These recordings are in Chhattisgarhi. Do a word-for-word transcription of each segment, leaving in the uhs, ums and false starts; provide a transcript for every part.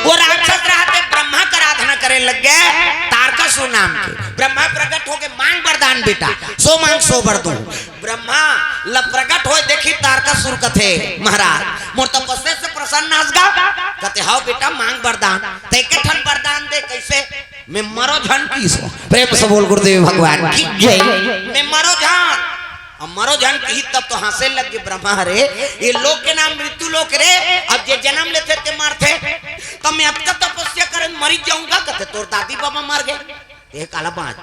वो राक्षस रहते ब्रह्मा कर आराधना करे लग गए, तारकासुर नाम के। ब्रह्मा प्रकट होके मांग वरदान बेटा, सो मांग सो वर दूं। ब्रह्मा ल प्रकट होय देखी तारकासुर कथे, महाराज मोर तपस्या से प्रसन्न हस गा? कथे हव बेटा मांग वरदान। ते के ठन वरदान दे, कैसे? मैं मरो झन किहिस। प्रेम से बोल गुरुदेव भगवान की जय। मैं मरो झन। अब मरो झन किहिस तब तो हंसे लग गे ब्रह्मा, अरे ये लोक के नाम मृत्यु लोक रे, अब जे जन्म लेथे ते मरथे। तब मैं अतका तपस्या करे मरी जाऊंगा, कथे तोर दादी बाबा मर गए, ते काला बांच,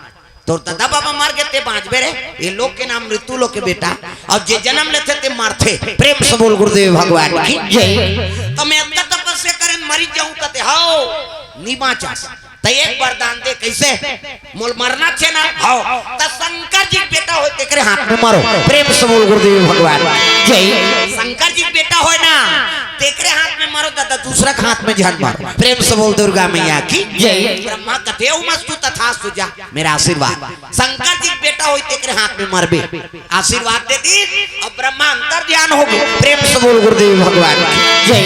तोर दादा बाबा मर गए ते बांचबे रे, ये लोक के नाम मृत्यु लोक के बेटा, अब जे जन्म लेथे ते मरथे। प्रेम से बोल गुरुदेव भगवान की जय। तो मैं अतका तपस्या करे मरी जाऊं, कथे हव नी बांचस। त एक वरदान दे, कैसे? मोल मरना छे ना? हव। त शंकर जी के बेटा होय तेकरे हाथ में मरो। प्रेम से बोल गुरुदेव भगवान जय। शंकर जी के बेटा होय ना, तेकरे हाथ में मरो दादा, दूसरा के हाथ में झन मरो। प्रेम से बोल दुर्गा मैया की जय। ब्रह्मा कथे ओम अस्तु तथास्तु, जा मेरा आशीर्वाद। शंकर जी के बेटा होय तेकरे हाथ में मरबे, आशीर्वाद दे दिस। अब ब्रह्मा अंतर ध्यान हो गे। प्रेम से बोल गुरुदेव भगवान की जय।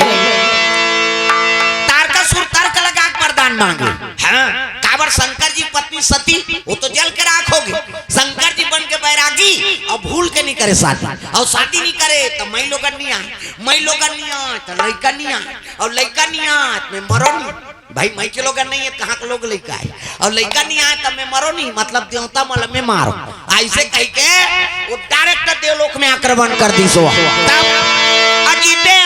तारकासुर तर्क लगा के वरदान मांगे। हाँ, काबर शंकर जी पत्नी सती, वो तो जल के राख हो गे। शंकर जी बन के बैरागी, अब भूल के नहीं करे शादी, और शादी नहीं करे तो मई लोगन नहीं आए, मई लोगन नहीं आए तो लइका नहीं आए, और लइका नहीं आए तो मैं मरो नहीं। भाई, मई के लोगन नहीं है, कहाँ के लोग लइका है, और लइका नहीं आए तो मैं मरो नहीं, मतलब देवता मल में मारो। ऐसे कह के वो डायरेक्ट देवलोक में आक्रमण कर दिस। तब अजीते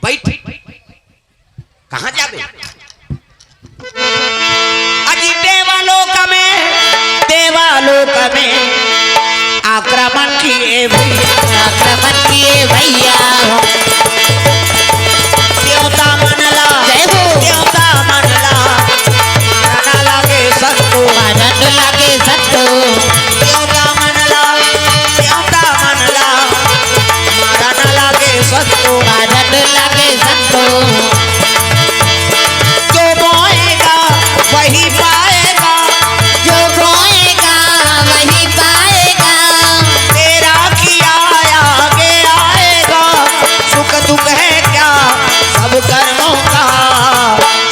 बैठ, कहाँ जाबे? अजी देवलोक में, देवलोक में आक्रमण किए भैया, आक्रमण किए भैया। देवता मन ला, जय हो। देवता मन ला मारन लागे संतो, मारन लागे संतो। देवता मन ला, देवता मन ला मारन लागे संतो, मारन लागे संतो। जो बोएगा वही पाएगा, जो बोएगा वही पाएगा। तेरा किया आगे आएगा, सुख दुख है क्या सब कर्मों का।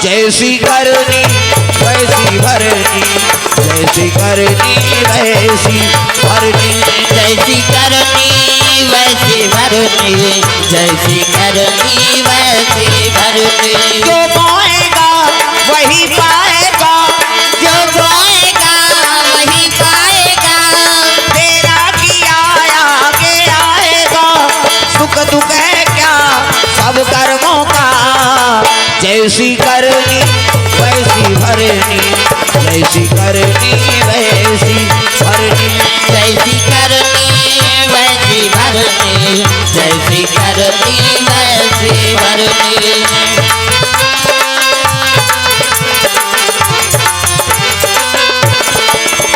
जैसी करनी वैसी भरनी, जैसी करनी वैसी भरनी। जैसी करनी वैसी भरनी, जैसी करनी वैसी भरनी। जो बोएगा वही पाएगा, जो बोएगा वही पाएगा। तेरा किया आगे आएगा, सुख दुख है क्या सब कर्मों का। जैसी करनी वैसी भरनी, जैसी करनी वैसी भरनी। जैसी करनी वैसी भरनी, जैसी करनी वैसी भरनी।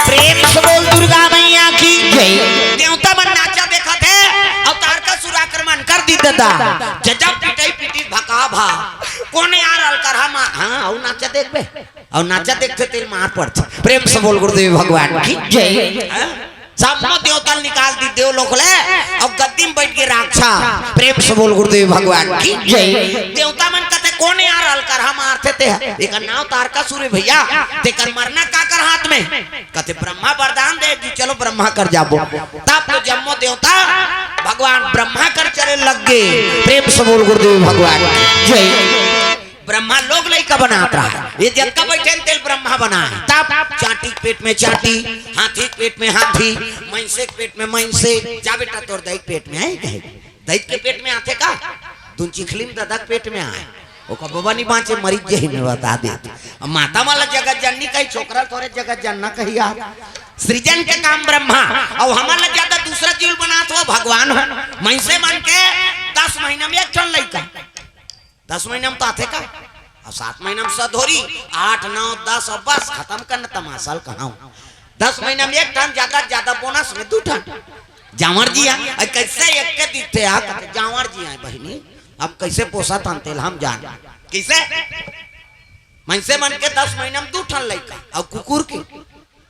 प्रेम से बोल दुर्गा मैया की जय। देवता मन नाचा देखत हे, अउ तारकासुर आक्रमण कर दिस दादा। जब पिटई पिटिस भका भा, कोन यार अलकरहा मा, हाँ, अउ नाचा देखबे, अउ नाचा देखथे तेला मार पड़थे। प्रेम से बोल गुरुदेव भगवान की जय। हाँ? सब देवता ल निकाल दिस देवलोक ले, अउ गद्दी में बैठ गे राक्षस। प्रेम से बोल गुरुदेव भगवान की जय। देवता मन कथे कोन यार अलकरहा मारथे ते ह? एकर नाव तारकासुर हे भैया, तेकर मरना काकर हाथ में? कथे ब्रह्मा वरदान दे कि चलो ब्रह्मा कर जाबो। तब तो जम्मो देवता भगवान ब्रह्मा कर चले लग गे। प्रेम से बोल गुरुदेव भगवान की जय। ब्रह्मा लोग लइका बनात रहा, ये जतका बइठे तेला ब्रह्मा बनाय। तब चांटी के पेट में चांटी, हाथी के पेट में हाथी, मइनसे के पेट में मइनसे। जा बेटा, तोर दाई के पेट में आय कहे, दाई के पेट में आथे का? दुन चिखली में ददा के पेट में आय। ओकर बबा नी बांचे, मरिच जही में बता दे। अब माता वाला जगत जननी कही, छोकरा तोरे जगत जनना कही यार। सृजन के काम ब्रह्मा, अउ हमन ला ज्यादा दूसरा जीव बनात हो भगवान हो। मइनसे मन के दस महीना में एक ठन लइका, दस महीना में तो आथे का? अउ सात महीना में सधोरी, आठ, नौ, दस, अब बस खतम करना तमाशा ल कहाऊं। दस महीना में एक ठन, ज्यादा से ज्यादा बोनस में दू ठन। जांवर जी आय, अउ कइसे एक के दिखथे यार, कथे जांवर जी आय बहिनी, अब कइसे पोसत हन तेला हम जान। कइसे? मइनसे मन के दस महीना में दू ठन लइका, अउ कुकुर के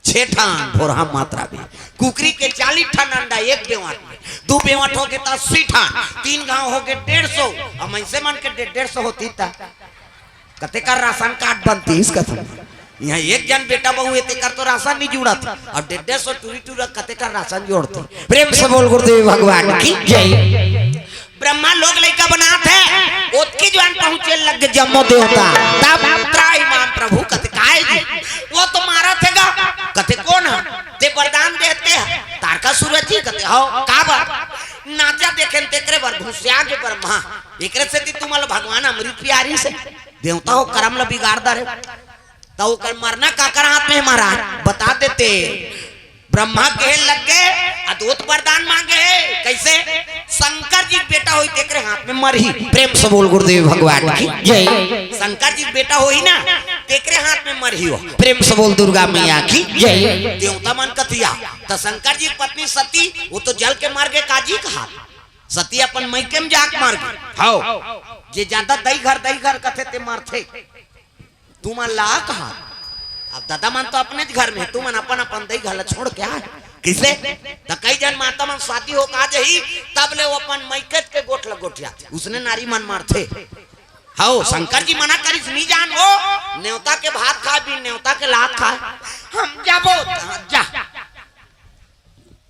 छे ठन भोरहा मात्रा भी। कुकरी के चालीस ठन अंडा एक बेंवट में, दू बेंवट होगे त अस्सी ठन, तीन घांव होगे डेढ़ सौ, अउ मइनसे मन के डेढ़, डेढ़ सौ होतिस त कते कर राशन कार्ड बनतीस कथन। इहाँ एक जन बेटा बहू हे, तेकर तो राशन नहीं जुड़त। अब डेढ़ डेढ़ सौ टूरी टूरा कते कर राशन जोड़ते। प्रेम से बोल गुरुदेव भगवान की जय। ब्रह्मा लोग लइका बनात हे, ओतकी जुवार पहुँचे लग गे जम्मो देवता। तब त्राहिमाम प्रभु कथे, "काय जी, वो तो मारत हे गा।" कथे, "कोन हे?" "ते वरदान देते हे, तारकासुर जी।" कथे, "हव, का बात?" "नाचा देखेन तेकरे बर घुसिया गे ब्रह्मा, एकरे सेती तुमन ल भगवान अमृत पियारिस हे।" देवता हो करम ल बिगाड़ डारे। त ओकर मरना काकर हाथ में हे महाराज, बता देते। ब्रह्मा कहे लग गे, अद्भुत वरदान मांगे हे। कइसे? शंकर जी के बेटा होही, तेकरे हाथ में मरही। प्रेम से बोल गुरुदेव भगवान की जय। शंकर जी के बेटा होही ना, तेकरे हाथ में मरही हो। प्रेम से बोल दुर्गा मैया की जय। देवता मन कथिया, त शंकर जी के पत्नी सती, वो तो जल के मर गे, काजी कहा। सती अपन मइके में जाके मर गे। हव। जे जादा दई घर, दई घर कथे, ते मरथे। तुमन ला कहा, अब दादा मन तो अपनेच घर में हे, तुमन अपन अपन दई घर ला छोड़ के आए। कइसे? त कई जन माता मन शादी होके आ जाही, तब ले वो अपन मइके के गोठ ला गोठियाथे। उसने नारी मन मरथे। हव, शंकर जी मना करिस, "नी जान वो, नेवता के भात खाए, बिन नेवता के लात खाए।" "हम जाबो।" "हाँ, जा।"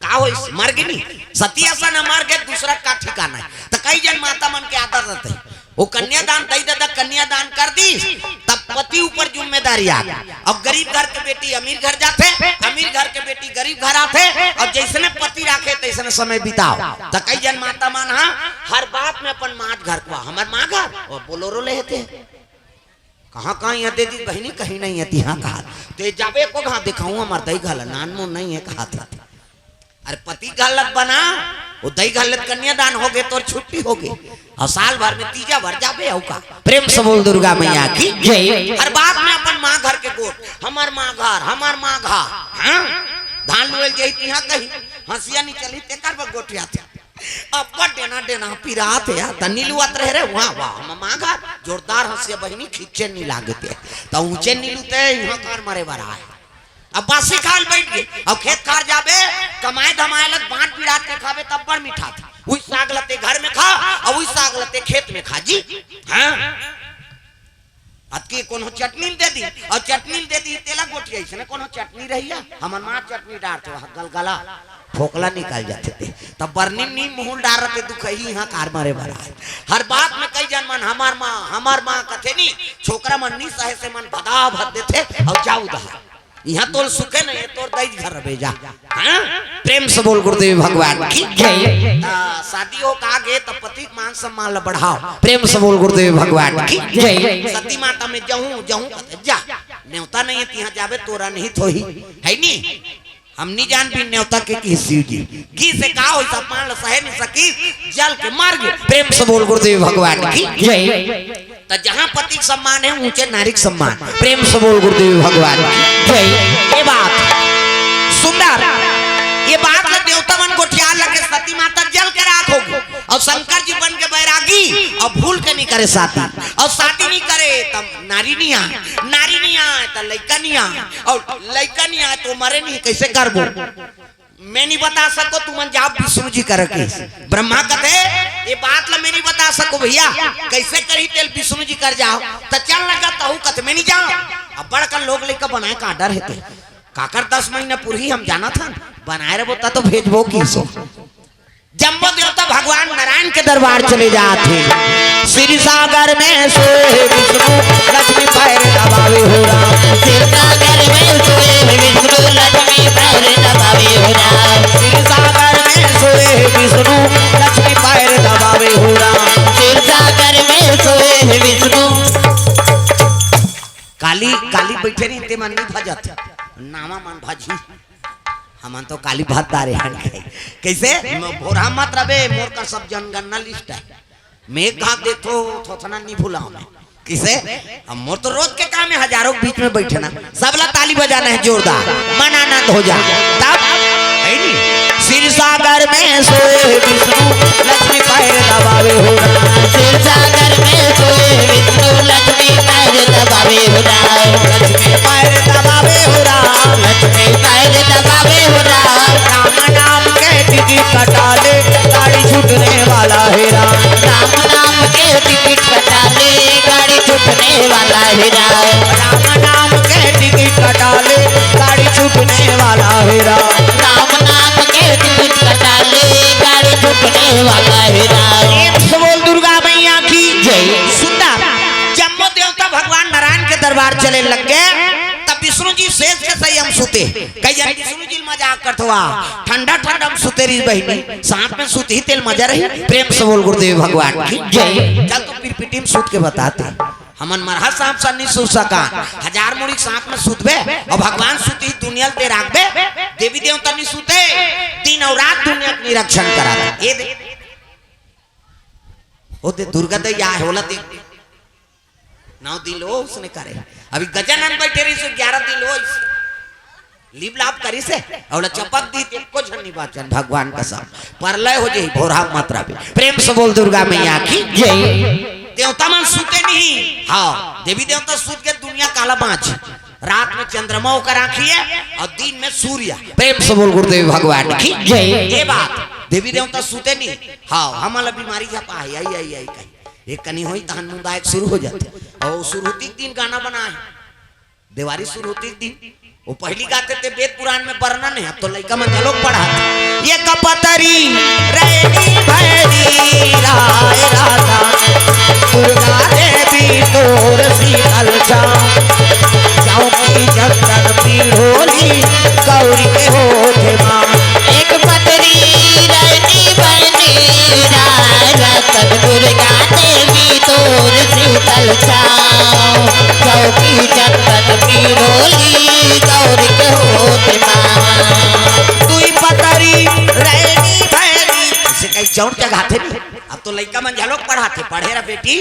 का होइस? मर गे नी। सती असन ह, मर गे, दूसरा का ठिकाना हे। त कई जन माता मन के आदत रहिथे, वो कन्यादान दई ददा कन्यादान कर दीस, तब पति ऊपर जिम्मेदारी आ गे। अब गरीब घर के बेटी अमीर घर जाथे, अमीर घर के बेटी गरीब घर आथे, अउ जइसने पति राखे तइसने समय बिताव। त कई जन माता मन ह हर बात में अपन माँ घर को, हमर माँ घर, अउ बोलोरो लेथे। कहाँ, कहाँ इहाँ दे दी बहिनी, कहीं नहीं हे तिहाँ कहा। ते जाबे एको घांव देखाहूँ हमर दई घर ला, नानमुन नहीं हे कहा था। अरे पति घर ला बना, वो दई घर ला कन्यादान हो गे, तोर छुट्टी हो गे। अउ साल भर में तीजा भर जाबे, अउ का। प्रेम से बोल दुर्गा मैया की जय। हर बात में अपन माँ घर के गोठ, हमर माँ घर, हमर माँ घर। हाँ? धान लुए ल जाही तिहाँ कहीं, हंसिया नी चलही, तेकर बर गोठियाथे। अब्बड़ डेना डेना पिरात हे यार, त नी लुवत रहे रे, वाह वाह, हम माँ घर जोरदार हंसिया बहिनी, खींचे नी लागत हे, त ऊंचे नी लुते, इहाँ कार मरे बर आए। अब बासी खाल बैठ गे, अब खेत खार जाबे, कमाए धमाए लत बांट पिरात के खाबे, तब बड़ मिठाथे। उही साग लते घर में खा, अउ उही साग लते खेत में खा जी। हाँ? अतकी कोनो चटनी ल दे दी, अउ चटनी ल दे दी, तेला गोठिया, इसने कोनो चटनी रहिया, हमर माँ चटनी डारथे, वह गलगला, फोकला निकल जाथे ते। तब बरनी नी मुँह ल डारथे, दुखही इहाँ कार मरे बर आए। हर बात में कई जन मन, "हमर माँ, हमर माँ," कथे नी, छोकरा मन नी सहे से मन भदा भद देथे, अउ जाऊ दहा। इहाँ तोल सुखे नहीं हे, तोर दई घर रबे जा। हाँ? प्रेम से बोल गुरुदेव भगवान की जय। आ, शादी होके आ गे त पति के मान सम्मान ला बढ़ाव। प्रेम से बोल गुरुदेव भगवान की जय। सती माता में जहूँ, जहूँ कथे जा। नेवता नहीं हे तिहाँ जाबे, तोर अनहित होही। हे नी? हम नी जान बिन नेवता के किहिस शिव जी। गिस हे का होइस, अपमान ला सहे नी सकिस, जल के मर गे। प्रेम से बोल गुरुदेव भगवान की जय। त जहाँ पति के सम्मान हे, ऊंचे नारी के सम्मान। प्रेम से बोल गुरुदेव भगवान की जय। ये बात सुंदर, ये बात ला देवता मन गोठियाय लगे, सती माता जल के राख हो गे, अउ शंकर जी बन के बैरागी, अउ भूल के नी करे शादी, अउ शादी नी करे त नारी नी आए, नारी नी आए त लइका नी आए, अउ लइका नी आए त मरे नी, कइसे करबो? मैं नी बता सकों, तुमन जाव विष्णु जी करा कहिस। ब्रह्मा कथे, "ये बात ला मैं नी बता सकों भइया, कइसे करही तेला विष्णु जी करा जाव।" त चल लगा तहूँ कथे, "मैं नी जावँव।" अब बड़कन लोग लइका बनाए का डर हे ते। काकर दस महीना पुरही हम जानत हन, बनाए रबो त तो भेजबो किहिस। जम्मो देवता भगवान नारायण के दरबार चले जात हे। क्षीर सागर में सोए विष्णु, लक्ष्मी पैर दबावे हो राम। क्षीर सागर में सोए विष्णु, लक्ष्मी पैर दबावे हो राम। क्षीर सागर में सोए विष्णु, लक्ष्मी पैर दबावे हो राम। क्षीर सागर में सोए विष्णु। काली, काली बइठे रहिन ते मन नी भजत, नावा मन भजही। हमन तो काली भज डारे हन। कइसे? म-, भोरहा मत रबे, मोर कर सब जनगणना लिस्ट हे। मैं एक घात देखथों, थोथना नी भुलावँव मैं। कइसे? अब मोर तो रोज के काम हे, हजारों के बीच में बइठना। सबला ताली बजाना हे जोरदार, मन आनंद हो जा। तब, हे नी? क्षीर सागर में सोए विष्णु, लक्ष्मी पैर दबावे हो राम। क्षीर सागर में सोए विष्णु, लक्ष्मी पैर दबावे हो राम। लक्ष्मी पैर दबावे हो राम। लक्ष्मी पैर दबावे हो राम। राम नाम के टिकट कटा ले, गाड़ी छूटने वाला हे राम। राम नाम के टिकट कटा ले, गाड़ी छूटने छूटने वाला है राम। राम नाम के टिकट कटा ले, गाड़ी छूटने वाला है राम। राम नाम के टिकट कटा ले, गाड़ी छूटने वाला है राम। प्रेम से बोल दुर्गा मैया की जय। सुंदर। जब वो देवता भगवान नारायण के दरबार चले लग गए, तब विष्णु जी सेज के सही हम सुते। कई जन विष्णु जी मजाक करत हुआ, ठंडा ठंडा हम सुते रही बहिनी, साथ में सुत ही तेल मजा रही। प्रेम से बोल गुरुदेव भगवान की जय। चल तो पिरपिटी में सुत के बताते, हमन मरहा सांप सन नहीं सुत सका, हजार मुड़ी सांप में सुतबे और भगवान सुत ही दुनिया ते राखबे। देवी देवता नहीं सुते, दिन और रात दुनिया के निरीक्षण करा। ये दे, ओ दे दुर्गा दैया होला ते नौ दिन लो उसने करे। अभी गजानन बैठे रही सो ग्यारह दिन लो इसे। लिप लाप करी से, अउ चपक दी ते को झन नहीं बाचन भगवान कसम। परलय हो जाई भोरा मात्रा पे। प्रेम से बोल दुर्गा मैया की जय। देवता मन सुते नहीं। हाँ, देवी देवता सुत के दुनिया काला बाँच। रात में चंद्रमा ओकर आँखी है और दिन में सूर्य। प्रेम से बोल गुरुदेव भगवान की जय। ये बात देवी देवता सुते नहीं। हाँ, हमला बीमारी झपा है, आई आई आई कही। एक कनी होई तहन मुंदायक शुरू हो जाते। और शुरू होती दिन गाना बना है। देवारी शुरू होती दिन वो पहली गाते थे वेद पुराण में वर्णन है। अब तो लइका मन चलो पढ़ा। ये कपतरी रैनी भैरी राय राधा दुर्गा देवी तोर शीतल छाँव। चौकी जंगल पीढ़ोली गौरी के होठे माँ। एक पतरी रैनी भैरी राय रतन दुर्गा देवी तोर शीतल छाँव। चौकी जंगल पीढ़ोली गौरी के होठे माँ। दुई पतरी रैनी भैरी। इसे कहीं चौड़ जगाते नहीं। अब तो लइका मन झलोक पढ़ाते, पढ़े रह बेटी,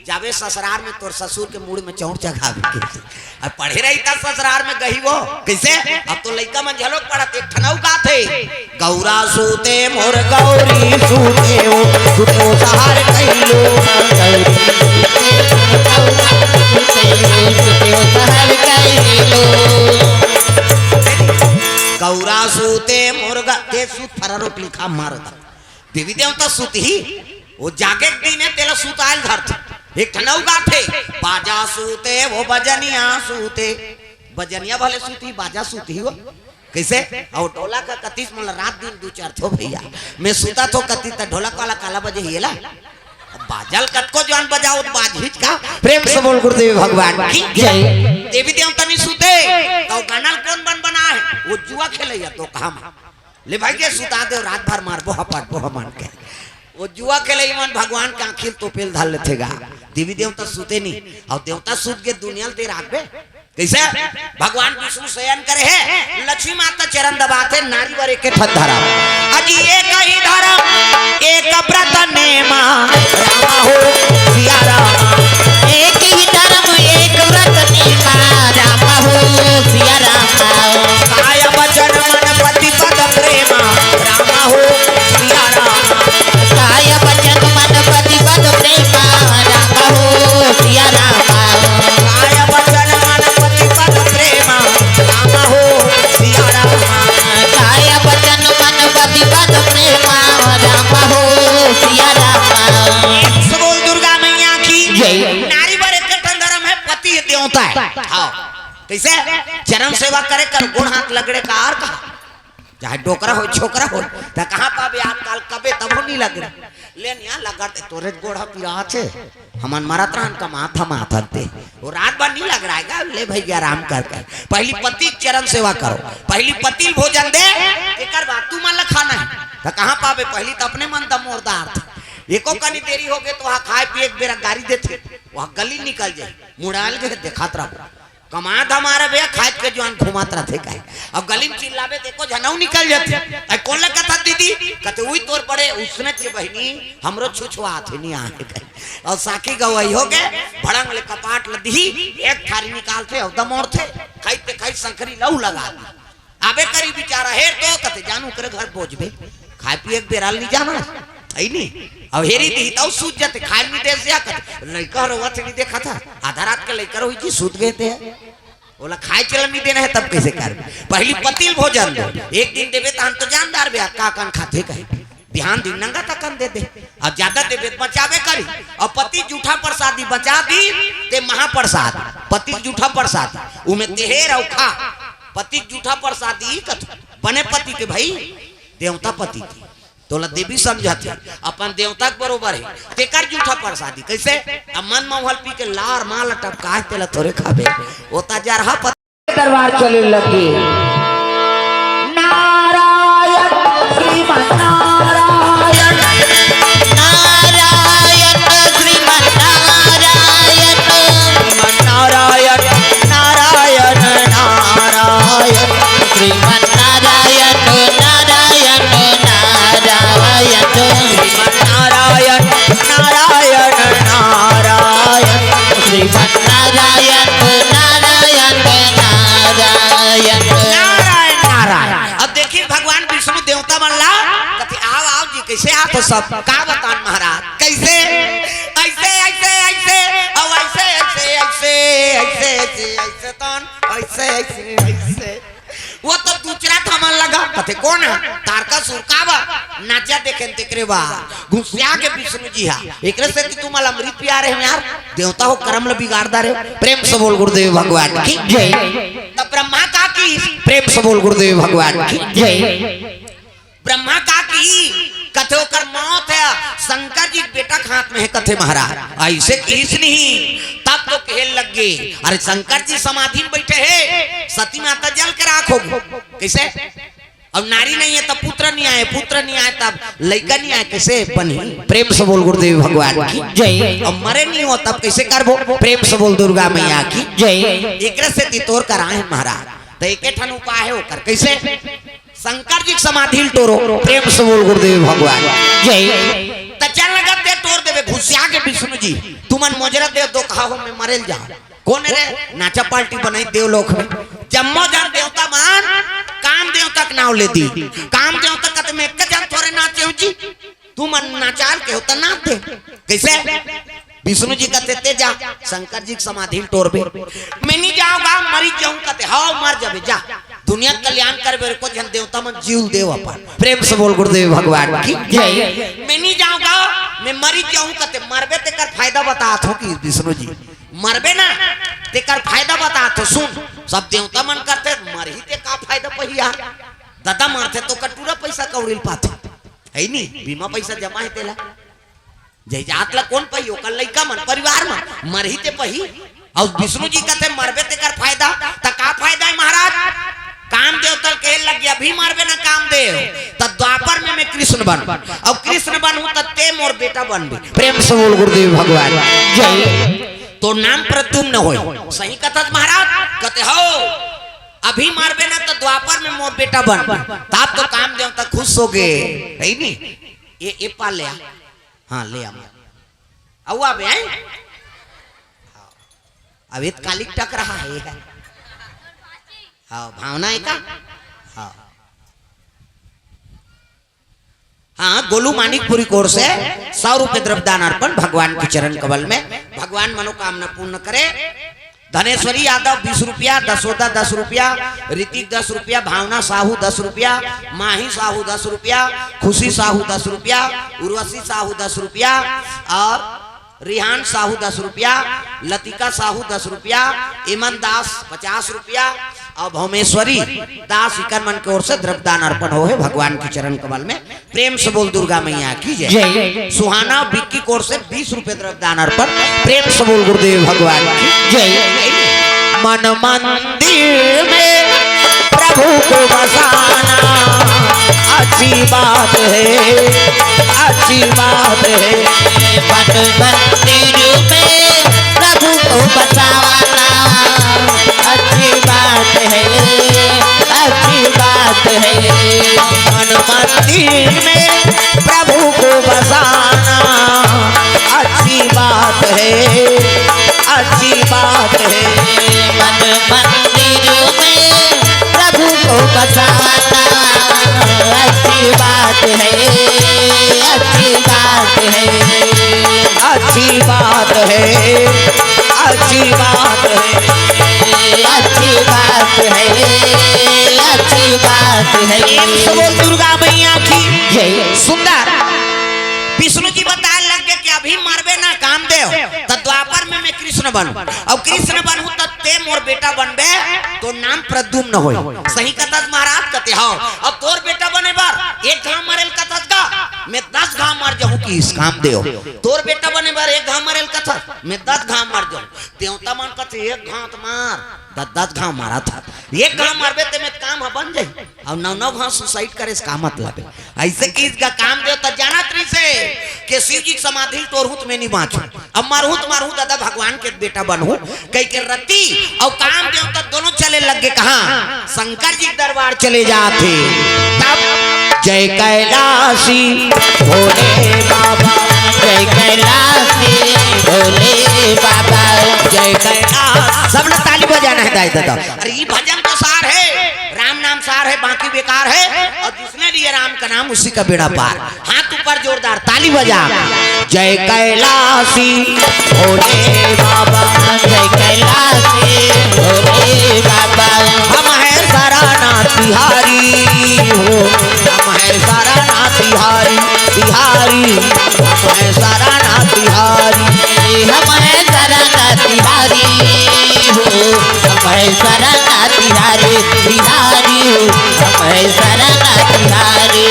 जाबे ससुरार में तोर ससुर के मुड़ में चौड़ चघावे के। अब पढ़े रही त ससुरार में गही वो। कैसे? अब तो लइका मन झलोक पढ़त, एक ठन अउ गाथे। गौरा सूते मोर गौरी सूते ओ, सूते ओ सहार कहिलो। गौरा सूते मोर ग-, ते सूत फरारोक लिखा मारता। देवी देवता सुत ही, वो जागे के दिन है, तेला सुतायल धरथे। एक ठन अउ गाथे, बाजा सूते, वो बजनिया सूते। बजनिया भले सुत ही, बाजा सुत ही वो। कैसे? और ढोलक का कतीस मन रात दिन दू चार थो भैया। मैं सुता थो कती त ढोलक वाला काला बजे हियला। अब बाजल कतको जवान बजाओ त बाज हिच का। प्रेम से बोल गुरुदेव भगवान की जय। देवी देवता नहीं सुते, तो गाना कौन बन बना है? वो जुआ खेलैया तो काम। ले भाई के सुता दे, रात भर मारबो हपटबो हमन के। वो जुआ खेलई मन भगवान के आँखी ल तोपेल धर लेथे गा। देवी देवता सुते नहीं, और देवता सुत के दुनिया ल ते राखबे। कैसे? भगवान विष्णु शयन करे है, लक्ष्मी माता चरण दबाथे, नारी बर एक ठन धरम। अजी एक ही धरम, एक व्रत नेमा, रामा हो सिया रामा। एक ही धरम, एक व्रत नेमा, रामा हो सिया रामा। काय वचन मन पति पद प्रेमा, रामा हो सिया रामा। काय वचन मन पति पद प्रेमा, रामा हो सिया रामा। काय वचन मन पति पद प्रेमा, रामा हो सिया रामा। काय वचन मन पति पद प्रेमा, रामा हो सिया रामा। प्रेम से बोल दुर्गा मैया की जय। नारी बर एक ठन धरम है, पति देवता है। हाँ। कैसे? चरण सेवा करे कर, गोड़ हाथ लगड़े का और कहा। चाहे डोकरा हो, छोकरा हो, त कहाँ पाबे आजकल, कबे तभो नहीं लग रहा। ले निया लगत तोरे गोड़ ह पिरात हे। हमन मरत रहन कमात हमात हन ते। वो रात भर नहीं लग रहा है का? ले भैया आराम कर कर। पहली पति के चरण सेवा करो, पहली पति ल भोजन दे, एकर बाद तू मन ल खाना है। त कहाँ पाबे, पहली त अपने मन दमोरदार थे। एको कनी देरी हो गए तो वहाँ खाए पिए एक बेरा गारी देथे, वहाँ गली निकल जाए, मुड़ाल गए देखात रहो। कमा धमा रहे भैया, खाए के जुआन घुमात रथे काहे। अब गली में चिल्लाबे त एको झनऊ निकल जाथे। अरे कौन ला कथा दीदी? कहते, "उई तोर बड़े उसने के बहिनी, हमरो छुछुआत हे, नहीं आहे कहे।" और साखी गवाही हो गए, भड़ंग ले कपाट ल दिही, एक थारी निकालथे और दमोरथे, खाई ते खाई संकरी लहू लगा दी। आबे करी बिचारा, हेर तो कहते, "जानू करे घर बोझबे, खाए पिए के बेरा ल नहीं जाना, है नहीं।" अब हेरी दी तऊ सूत जाते, खाए नहीं दे दिया कहते, "लइका रोवत नहीं देखा था, आधा रात के लइका रोई जी सूत गए थे।" बोला, "खाए चलन नहीं देना है, तब कैसे कर?" पहली पति ल भोजन दो, एक दिन देबे त हम तो जानदार बे, का कन खाथे कहे। बिहान दिन नंगा तकन दे दे, अउ जादा देबे त बचाबे करी। अउ पति जूठा प्रसादी बचा दी, ते महाप्रसाद, पति जूठा प्रसादी, उमे तेहर अउ खा, पति जूठा प्रसादी कथू, बने पति के भई, देवता पति के, तोला देवी समझत हे, अपन देवता के बरोबर हे, तेकर जूठा प्रसादी। कइसे? अब मन म उहल पी के लार माल टपकाए, तेला थोरे खाबे, ओता जरहा पति दरबार चले लगे। नारायण श्रीमन नारायण, नारायण श्रीमन नारायण, श्रीमन नारायण, नारायण, नारायण, श्रीमन नारायण, नारायण, नारायण, श्रीमन नारायण, नारायण, नारायण, श्रीमन नारायण, नारायण, नारायण। नारायण, नारायण। अब देखिए भगवान विष्णु देवता मन ला कथे, "आओ, आओ जी, कइसे आत हो सब?" का बतान महाराज, कइसे? अइसे, अइसे, अइसे, अउ अइसे, अइसे, अइसे, अइसे, अइसे, अइसे, तन, अइसे, अइसे, अइसे। वो तो दूसरा था मन लगा, कथे, "कोन हे?" "तारकासुर।" "का बर?" "नाचा देखेन तेकरे बर।" घुसिया गे विष्णु जी हा, एकरे सेती तुमन ला अमृत पिया रहे हंव यार, देवता हो करम ला बिगाड़ डारे। प्रेम से बोल गुरुदेव भगवान की जय। त ब्रह्मा का की, प्रेम से बोल गुरुदेव भगवान की जय। ब्रह्मा का की, कथे ओकर मौत हे, शंकर जी के बेटा के हाथ में हे, कथे महाराज। अइसे किहिस नहीं, तब तो कहे लग गे, "अरे शंकर जी समाधि में बइठे हे, सती माता जल के राख हो।" कइसे? अब नारी नहीं हे तब पुत्र नहीं आए, पुत्र नहीं आए तब लइका नहीं आए, कइसे बनी? प्रेम से बोल गुरुदेव भगवान की जय। अब मरे नहीं हो तब कइसे करबो? प्रेम से बोल दुर्गा मैया की जय। एकरे सेती तोर करा हे महाराज, त एके ठन उपाय हे ओकर। कइसे? शंकर जी के समाधि ल टोरो, प्रेम से बोल गुरुदेव भगवान जय। त चल लगा ते टोर देबे, घुसिया गे विष्णु जी, "तुमन मोजरा देव दो कहा हो, मैं मरे ल जाहूं।" "कोन रे?" "नाचा पार्टी बनाई देवलोक में, जम्मो जन देवता मन काम देवता के नाव ले दी, काम देवता कथे मैं एक जन थोरे नाचे हंव जी, तुमन नाचा ल केहो त नाच दे।" कइसे? विष्णु जी कथे, "ते जा, शंकर जी के समाधि ल टोरबे।" "मैं नहीं जांव गा, मरी जाहूं।" कथे, "हव, मर जाबे, जा। दुनिया के कल्याण करबे, कोई झन देवता मन जीव ल देव अपन।" प्रेम से बोल गुरुदेव भगवान की जय। "मैं नहीं जांव गा, मैं मरी जाहूं।" कथे, "मरबे तेकर फायदा बतात हंव कि विष्णु जी, मरबे ना, तेकर फायदा बतात हंव। सुन, सब देवता मन करथे, मरही ते का फायदा पही यार? ददा मरथे त ओकर टूरा पइसा कौड़ी ल पाथे, हे नी? बीमा पइसा जमा हे तेला।" जय जात ला कोन पही? ओकर लइका मन, परिवार मन। मरही ते पही। अउ विष्णु जी कथे, "मरबे तेकर फायदा।" त का फायदा हे महाराज? काम देवता ल कहे लग गे, "अभी मरबे ना काम देव, त द्वापर में मैं कृष्ण बनहूं, अउ कृष्ण बनहूं त ते मोर बेटा बनबे।" प्रेम से बोल गुरुदेव भगवान जय। "तोर नाम प्रद्युम्न होय।" "सही कथस महाराज?" कथे, "हव, अभी मरबे ना त द्वापर में मोर बेटा बनबे।" तब तो काम देवता खुश हो गे, हे नी? ये, ये पाल ले आ। हाँ, ले आ। अउ आबे, हैं? हाँ। अब ये कालिक टक रहा है। हाँ, भावना हे का? हाँ। हाँ, गोलू मानिकपुरी की ओर से सौ रुपये द्रव्य दान अर्पण भगवान के चरण कमल में, भगवान मनोकामना पूर्ण करे। धनेश्वरी यादव बीस रुपया, दसोदा दस रुपया, ऋतिक दस रुपया, भावना साहू दस रुपया, माही साहू दस रुपया, खुशी साहू दस रुपया, उर्वशी साहू दस रुपया और रिहान साहू दस रुपया, लतिका साहू दस रुपया, इमन दास पचास रुपया और भौमेश्वरी दास इकर मन के ओर से द्रव्य दान अर्पण होहे भगवान के चरण कमल में। प्रेम से बोल दुर्गा मैया की जय। जय। सुहाना विक्की की ओर से बीस रुपये द्रव्य दान अर्पण। प्रेम से बोल गुरुदेव भगवान की जय। मन मंदिर में प्रभु को बसाना अच्छी बात है, अच्छी बात है। मन मंदिर में प्रभु को बसाना अच्छी बात है, अच्छी बात है। मन मंदिर में प्रभु को बसाना अच्छी बात है, अच्छी बात है। मन मंदिर में प्रभु को बसाना अच्छी बात है, अच्छी बात है। अच्छी बात है, अच्छी बात है। अच्छी बात है, अच्छी बात है। प्रेम से बोल दुर्गा मैया की जय। सुंदर। कृष्ण बनहूं, अउ कृष्ण बनहूं त तें मोर बेटा बनबे, तोर नाम प्रद्युम्न होय। सही कथस महाराज? कथे हव। अब तोर बेटा बने बर एक घांव मारे ल कथस गा, मैं दस घांव मार जाहूं किहिस कामदेव। तोर बेटा बने बर एक घांव मारे ल कथस, मैं दस घांव मार जाहूं। देवता मन कथे एक घांव त मार, दस दस घांव मारत हस। एक घांव मारबे तेमे काम ह बन जाही, अउ नौ नौ घांव suicide करे से का मतलब हे? अइसे किहिस गा कामदेव त जानत रहिसे के शिव जी के समाधि ल टोरहूं त मैं नइ बांचहूं, अब मरहूं त मरहूं दादा भगवान के बेटा बनहूं कहिके रति अउ कामदेव त दोनों चले लग गे कहां? शंकर जी के दरबार चले जात हे। तब जय कैलासी भोले बाबा, जय कैलासी भोले बाबा, जय कैलाश। सब लोग ताली बजाना हे दाई दादा। अरे ई भजन तो सार हे, राम नाम सार हे, बाकी बेकार हे। अउ जिसने लिए राम का नाम उसी का बेड़ा पार। हाथ ऊपर जोरदार ताली बजा। जय कैलासी भोले बाबा, जय कैलासी भोले बाबा। हम हैं सारनाथ बिहारी हो, हम हैं सारनाथ बिहारी, बिहारी। हम हैं सारनाथ बिहारी, हम हैं सारनाथ बिहारी हो, हम हैं सारनाथ बिहारी, बिहारी हो, हम हैं सारनाथ बिहारी।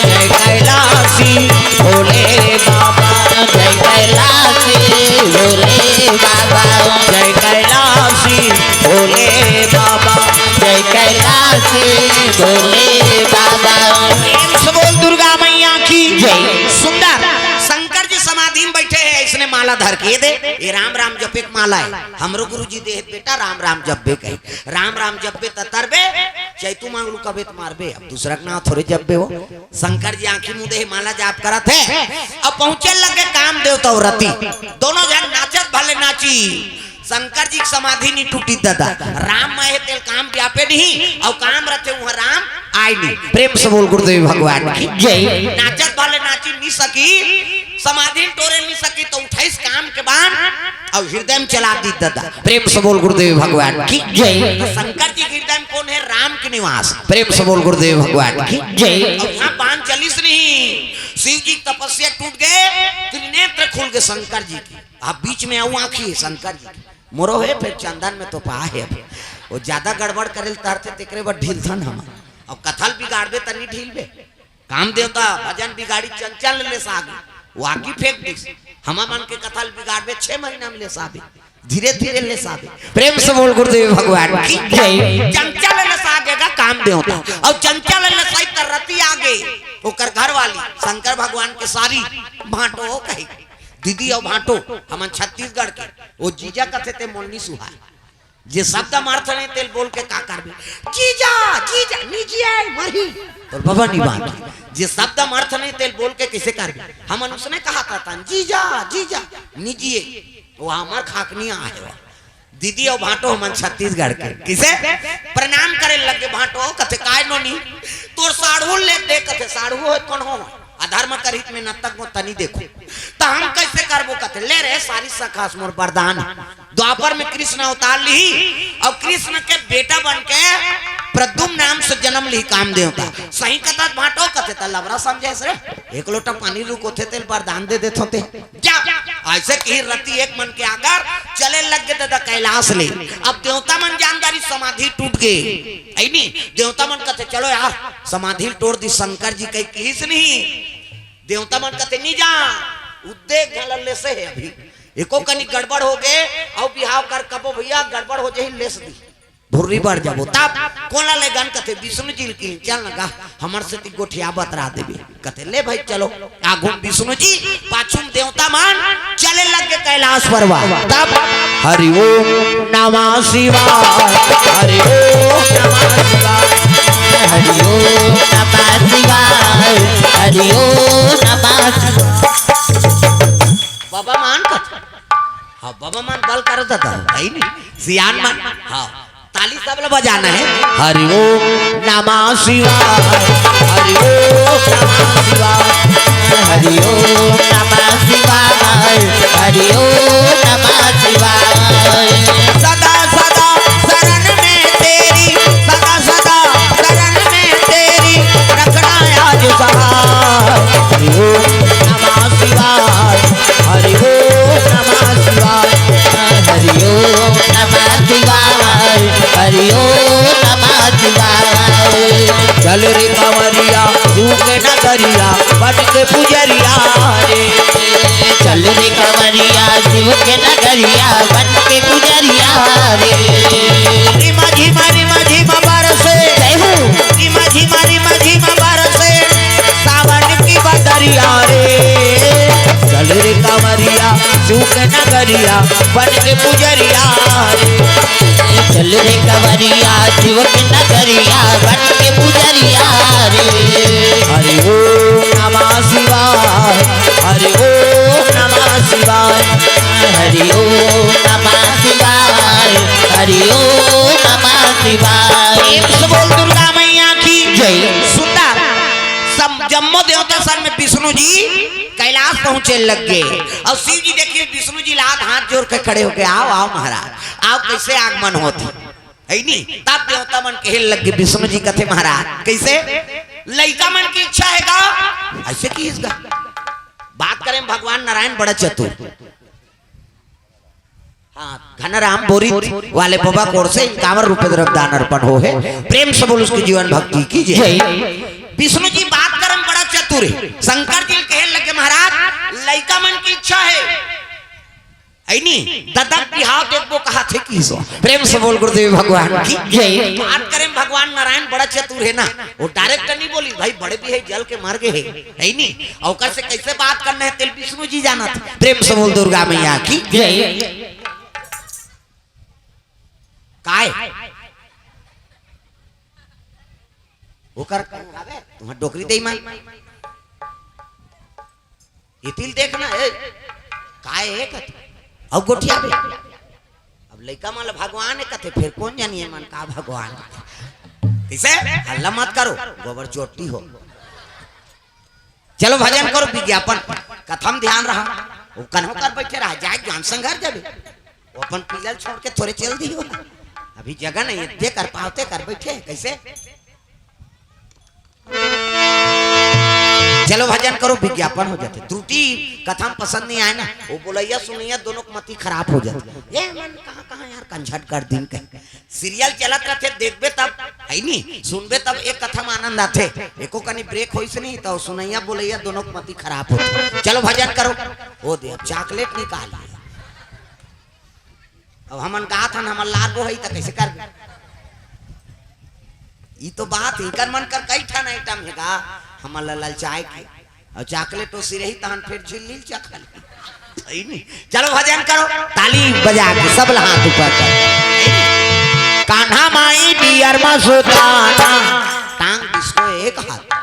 जय कैलासी भोले बाबा, जय कैलासी भोले बाबा, जय कैलासी भोले बाबा, जय कैलासी भोले बाबा। प्रेम से बोल दुर्गा मैया की जय। सुंदर शंकर जी समाधि में बैठे हे, इसने माला धर के, ये दे, ये राम राम जपे के माला हे। हमरो गुरु जी दे हे बेटा, राम राम जपबे कही, राम राम जपबे त तरबे, चैतू मांगलू कबे त मारबे, अब दूसरा के नाम थोरे जपबे हो। शंकर जी आंखी मुंदे हे, माला जाप करत हे। अब पहुंचे लगे कामदेव त रति, दोनों झन नाचत भले नाची, शंकर जी के समाधि नइ टूटी दादा। राम मय हे तेल काम व्यापे नहीं, अउ काम रथे उहां राम आय नहीं। प्रेम से बोल गुरुदेव भगवान की जय। नाचत भले नाची नइ सकी, समाधि टोरे नइ सकी, त उठाइस काम के बाण अउ हृदय में चला दी दादा। प्रेम से बोल गुरुदेव भगवान की जय। त शंकर जी के हृदय में कोन हे? राम के निवास। प्रेम से बोल गुरुदेव भगवान की जय। अउ उहां बाण चलिस नहीं, शिव जी के तपस्या टूट गे, त्रिनेत्र खुल गे शंकर जी के। अब बीच में अउ आंखी हे शंकर जी के। मोरो हे, फेर चंदन में तो पा हे। अब वो ज्यादा गड़बड़ करे ल तरथे, तेकरे बर ढीलथन हम। अब कथा ल बिगाड़बे त नइ ढीलबे। कामदेव त भजन बिगाड़ी, चंचल ले साग, वो आगी फेंक दिस। हमर मन के कथा ल बिगाड़बे, छह महीना में ले साबे, धीरे धीरे ले साबे। प्रेम से बोल गुरुदेव भगवान की जय। चंचल ले सागे गा कामदेव त, अउ चंचल ले साई त रति आगे, ओकर घरवाली शंकर भगवान के सारी भांटो हो कही, दीदी अउ भांटो, हमन छत्तीसगढ़ के, वो जीजा कथे ते मोलनी सुहाय। जे शब्द म अर्थ नहीं तेल बोल के का करबे? जीजा, जीजा, निजी आय मरही। तोर बाबा नहीं बात। जे शब्द म अर्थ नहीं तेल बोल के किसे करबे? हमन उसने कहा था तन, जीजा, जीजा, निजी। वो हमर खाकनी आहे वो। दीदी अउ भांटो हमन छत्तीसगढ़ के। किसे? प्रणाम करे लगे भांटो, कथे काय नोनी? तोर साढ़ू ले दे, कथे साढ़ू हो कौन हो? अधर्म करहित में नतक मो तनी देखो। त हम कैसे करबो कथे, ले रे सारी सखास मोर वरदान। द्वापर में कृष्ण अवतार लिही अउ कृष्ण के बेटा बन के प्रद्युम्न नाम से जन्म लिही कामदेव त। सही कथस भांटो कथे त लबरा समझे रे। एक लोटा पानी रुकोथे तेल वरदान दे देथो ते। जा, अइसे किही रति एक मन के आगर चले लग गे दादा कैलाश ले। अब देवता मन जानदारी समाधि टूट गे। अइ नी, देवता मन कथे चलो यार समाधि टोर दी शंकर जी कही किहिस नहीं। देवता मन कथे, "नी जा, उद्देक घला लेसे हे अभी। एको कनी गड़बड़ हो गे, अउ बिहाव कर कबो भैया, गड़बड़ हो जाही, लेस दी। भुर्री बढ़ जाबो।" तब कोला ले गन कथे, "विष्णु जी ल किहिन, चल न गा, हमर सेती गोठिया बतरा देबे।" कथे, "ले भाई, चलो।" आगू म विष्णु जी, पाछू म देवता मन, चले लग गे कैलाश पर्वत। तब हरि ओम नमः शिवाय, हरि ओम नमः शिवाय। हरि ओम नमः शिवाय, हरि ओम नमः शिवाय। बाबा मान कथे। हाँ, बाबा मान बल करत था, है नी? सियान मान। हाँ, ताली सब ला बजाना है। हरि ओम नमः शिवाय, हरि ओम नमः शिवाय, हरि ओम नमः शिवाय, हरि ओम नमः शिवाय। सदा सदा शरण में तेरी, सदा सदा शरण में तेरी, रखना आज सहाय। हरि ओम नमः शिवाय, हरि ओम नमः शिवाय, चल रे कंवरिया, शिव के नगरिया, बन के पुजरिया रे। चल रे कंवरिया, शिव के नगरिया, बन के पुजरिया रे। रिमा झिमा, रिमा झिमा बरसे। जय हो। रिमा झिमा, रिमा झिमा बरसे, सावन की बदरिया रे। चल रे कंवरिया, शिव के नगरिया, बन के पुजरिया रे। चल रे कंवरिया, शिव के नगरिया, बन के पुजरिया रे। हरि ओम नमः शिवाय, हरि ओम नमः शिवाय, हरि ओम नमः शिवाय, हरि ओम नमः शिवाय। प्रेम से बोल दुर्गा मैया की जय। सुंदर। सब जम्मो देवता संग में विष्णु जी कैलाश पहुंचे लग गए। और शिव जी देखिए, विष्णु जी लात हाथ जोर के खड़े हो गए, "आओ, आओ महाराज, आओ, कैसे आगमन होत हे?" है नी? तब देवता मन कहे लग गए, विष्णु जी कथे, "महाराज, कैसे? लइका मन की इच्छा हे का?" ऐसे की इसका बात करें, भगवान नारायण बड़ा चतुर। हाँ, घनराम बोरी वाले बाबा कोर से इक्यावन रुपए द्रव्य दान अर्पण हो है। प्रेम से बोल उसकी जीवन भक्ति की जय। जय। विष्णु जी बात करम बड़ा चतुर है। शंकर जी कहे लगे, "महाराज, लइका मन की इच्छा है, है नी? ददक बिहाव देखबो कहा थे की सो।" प्रेम से बोल गुरुदेव भगवान की जय। बात करें, भगवान नारायण बड़ा चतुर है ना, वो डायरेक्ट नहीं बोली, "भाई बड़े भी है, जल के मर गए है, है नी?" और ओकर से कैसे बात करना है, तेल विष्णु जी जानत। प्रेम से बोल दुर्गा मैया की जय। काय? ओकर अबे, तुम्हार डोकरी दे मन। ये तिल देखना, ए, काय है कथे? अउ गोठिया बे। अब लइका मन ल भगवान है कथे, फिर कौन जानिए मन का भगवान? कैसे? हल्ला मत करो, गोबर चोटी हो। चलो भजन करो, विज्ञापन, कथा म ध्यान रहा। वो कन्हो कर बैठे रहा, जाए ज्ञान संघर जाबे। वो अपन पीलल छोड़ के थोड़े चल दियो। अभी जगह नहीं है, दे कर पावते कर बैठे हैं, कैसे? चलो भजन करो, विज्ञापन हो जाते। त्रुटि कथा म पसंद नहीं आए ना, वो बोलैया सुनैया दोनों के मति खराब हो जाते। ये मन कहाँ कहाँ यार कंझट कर दिन कहीं। सीरियल चलत रथे, देखबे तब, है नी, सुनबे तब एक कथा म आनंद आथे। एको कनी ब्रेक होइस नहीं तो सुनैया बोलैया दोनों के मति खराब होथे। चलो भजन करो। ओ दे, अब चॉकलेट निकाल। अब हमन गात हन, हमन लारबो हई त कैसे करबे? ई तो बात, इकर मन कर कई ठन आइटम हे गा, हमन ल ललचाए के। अउ चॉकलेट ओसी रही तहन फिर झिल्ली चखल। सही नहीं। चलो भजन करो, ताली बजा के सब ला हाथ ऊपर कर। कान्हा माई डियर मस्ताना, टांग डिस्को एक हाथ।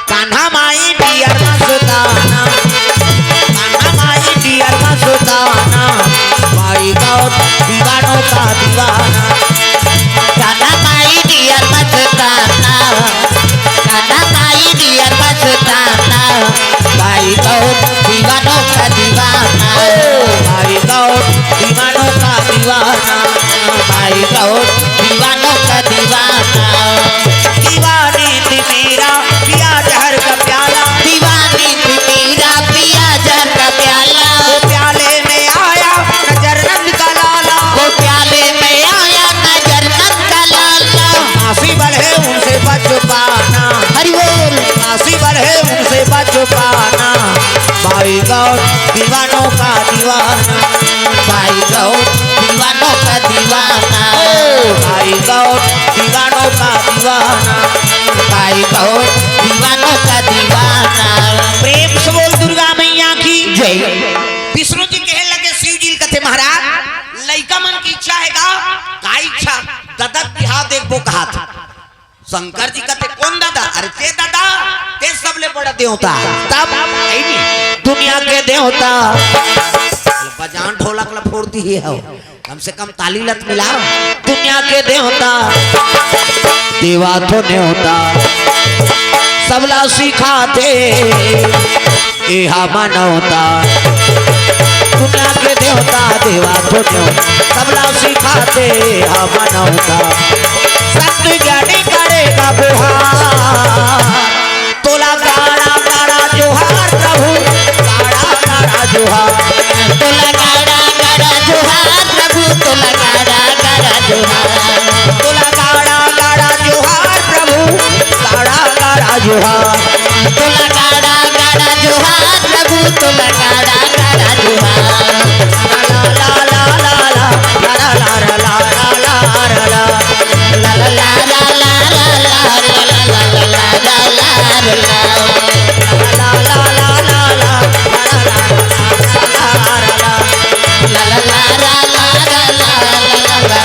कान्हा माई डियर मस्ताना, कान्हा माई डियर मस्ताना, भाई गौर दीवानों का दीवाना। कान्हा माई डियर मस्ताना, कान्हा माई डियर मस्ताना, भाई गौर दीवानों का दीवाना। ओ भाई गौर दीवानों का दीवाना, भाई गौर दीवानों का दीवाना। दीवानी थी मेरा पिया जहर का प्याला। दीवानी थी मेरा पिया जहर का प्याला। वो प्याले में आया नजर नंद का लाला। वो प्याले में आया नजर नंद का लाला। मासी बल है उनसे बच पाना। हरि बोल। मासी बल है उनसे बच पाना। भाई गौर दीवानों का दीवाना। भाई गौर दीवानों का दीवाना। ओ भाई गौर दीवानों का दीवाना। भाई गौर दीवानों का दीवाना। प्रेम से बोल दुर्गा मैया की जय। विष्णु जी कहे लगे शिव जी ल कथे, महाराज, लइका मन की इच्छा हे गा? का इच्छा? ददक बिहाव देखबो कहा थे। शंकर जी कथे, कौन दादा? अरे ते दादा, ते सबले बड़ा देवता। तब, है नी, दुनिया के देवता। बजान ढोलक ला फोड़ दी हो, कम से कम ताली लत मिला। दुनिया के देवता, देवा तो न्योता, सबला सिखाते। एहा मनौता। दुनिया के देवता, देवा तो न्योता, सबला सिखाते एहा मनौता। संत ज्ञानी करेगा गुहार, तोला गाड़ा गाड़ा जोहार प्रभु, गाड़ा गाड़ा जोहार। तोला गाड़ा गाड़ा जोहार प्रभु, तोला गाड़ा गाड़ा जोहार। तोला गाड़ा गाड़ा जोहार प्रभु, जोहार। तोला गाड़ा गाड़ा जोहार प्रभु, तोला गाड़ा गाड़ा जोहार। ला ला ला ला ला, ला ला ला ला ला ला ला ला ला। ला ला ला ला ला ला ला ला ला ला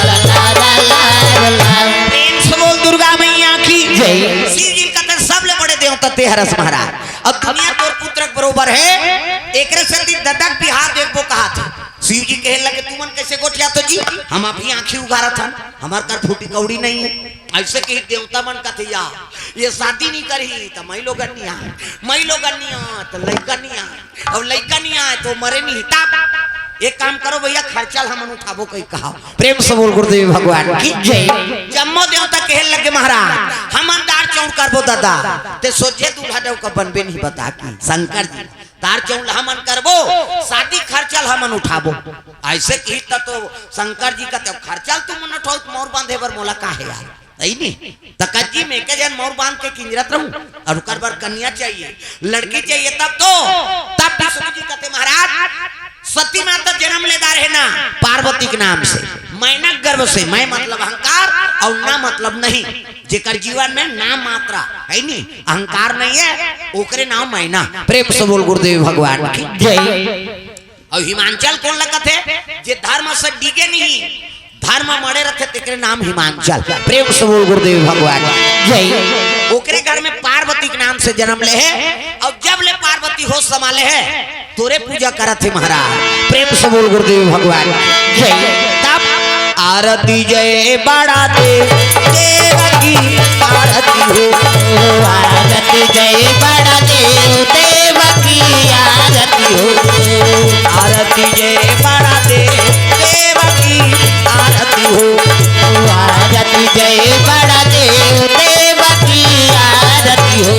ला ला ला ला। प्रेम से बोल दुर्गा मैया की जय। शिव जी कहते सबले बड़े देवता ते हरस महाराज। अब दुनिया तोर पुत्र के बरोबर है, एकरे सेती ददा के बिहाव देखबो कहाथे। शिव जी कहे लगे, "तुमन कैसे गोठियाथो जी? हम अभी आँखी उघारत हन, हमर कर फूटी कौड़ी नहीं है।" ऐसे कही देवता मन कथे, "या, ये शादी नहीं करही त मई लोगन नहीं आए, मई लोगन नहीं आए त लइका नहीं आए, अउ लइका नहीं आए तो मरे नहीं।" तब एक काम करो भैया, खर्चा ल हमन उठाबो कही कहा। प्रेम से बोल गुरुदेव भगवान की जय। जम्मो देवता कहे लगे, "महाराज, हमन दार चौड़ करबो ददा, ते सोझे दूल्हा डौका बनबे नहीं बता की शंकर जी, दार चौड़ ल हमन करबो, शादी खर्चा ल हमन उठाबो।" ऐसे कही त तो शंकर जी कहते, "अब खर्चा ल तुमन उठाओ, त मौर बांधे बर मोला का है यार?" सही नहीं? त कज्जी में के जन मौर बांध के किंजरत रहूं, अउ ओकर बर कन्या चाहिए, लड़की चाहिए, तब तो, तब विष्णु जी कहते, "महाराज, सती माता जन्म ले डारे हे ना पार्वती के नाम से, मैना गर्भ से।" मैं मतलब अहंकार अउ ना मतलब नहीं, जेकर जीवन में ना मात्रा है नहीं, अहंकार नहीं है, ओकरे नाम मैना। प्रेम से बोल गुरुदेव भगवान की जय। अउ हिमांचल कोन लगत हे? जे धर्म से डिगे नहीं, धर्म मड़े रथे, तेकरे नाम हिमांचल। प्रेम से बोल गुरुदेव भगवान जय। ओकरे घर में पार्वती के नाम से जन्म ले हे, अउ जब ले पार्वती होश संभाले हे, तोरे पूजा करत हे महाराज। प्रेम से बोल गुरुदेव भगवान जय। तब आरती जय बड़ा दे, देव की आरती हो। आरती जय बड़ा देव, देव की आरती हो। आरती जय बड़ा देव, देव की आरती हो। आरती जय बड़ा देव, देव की आरती हो।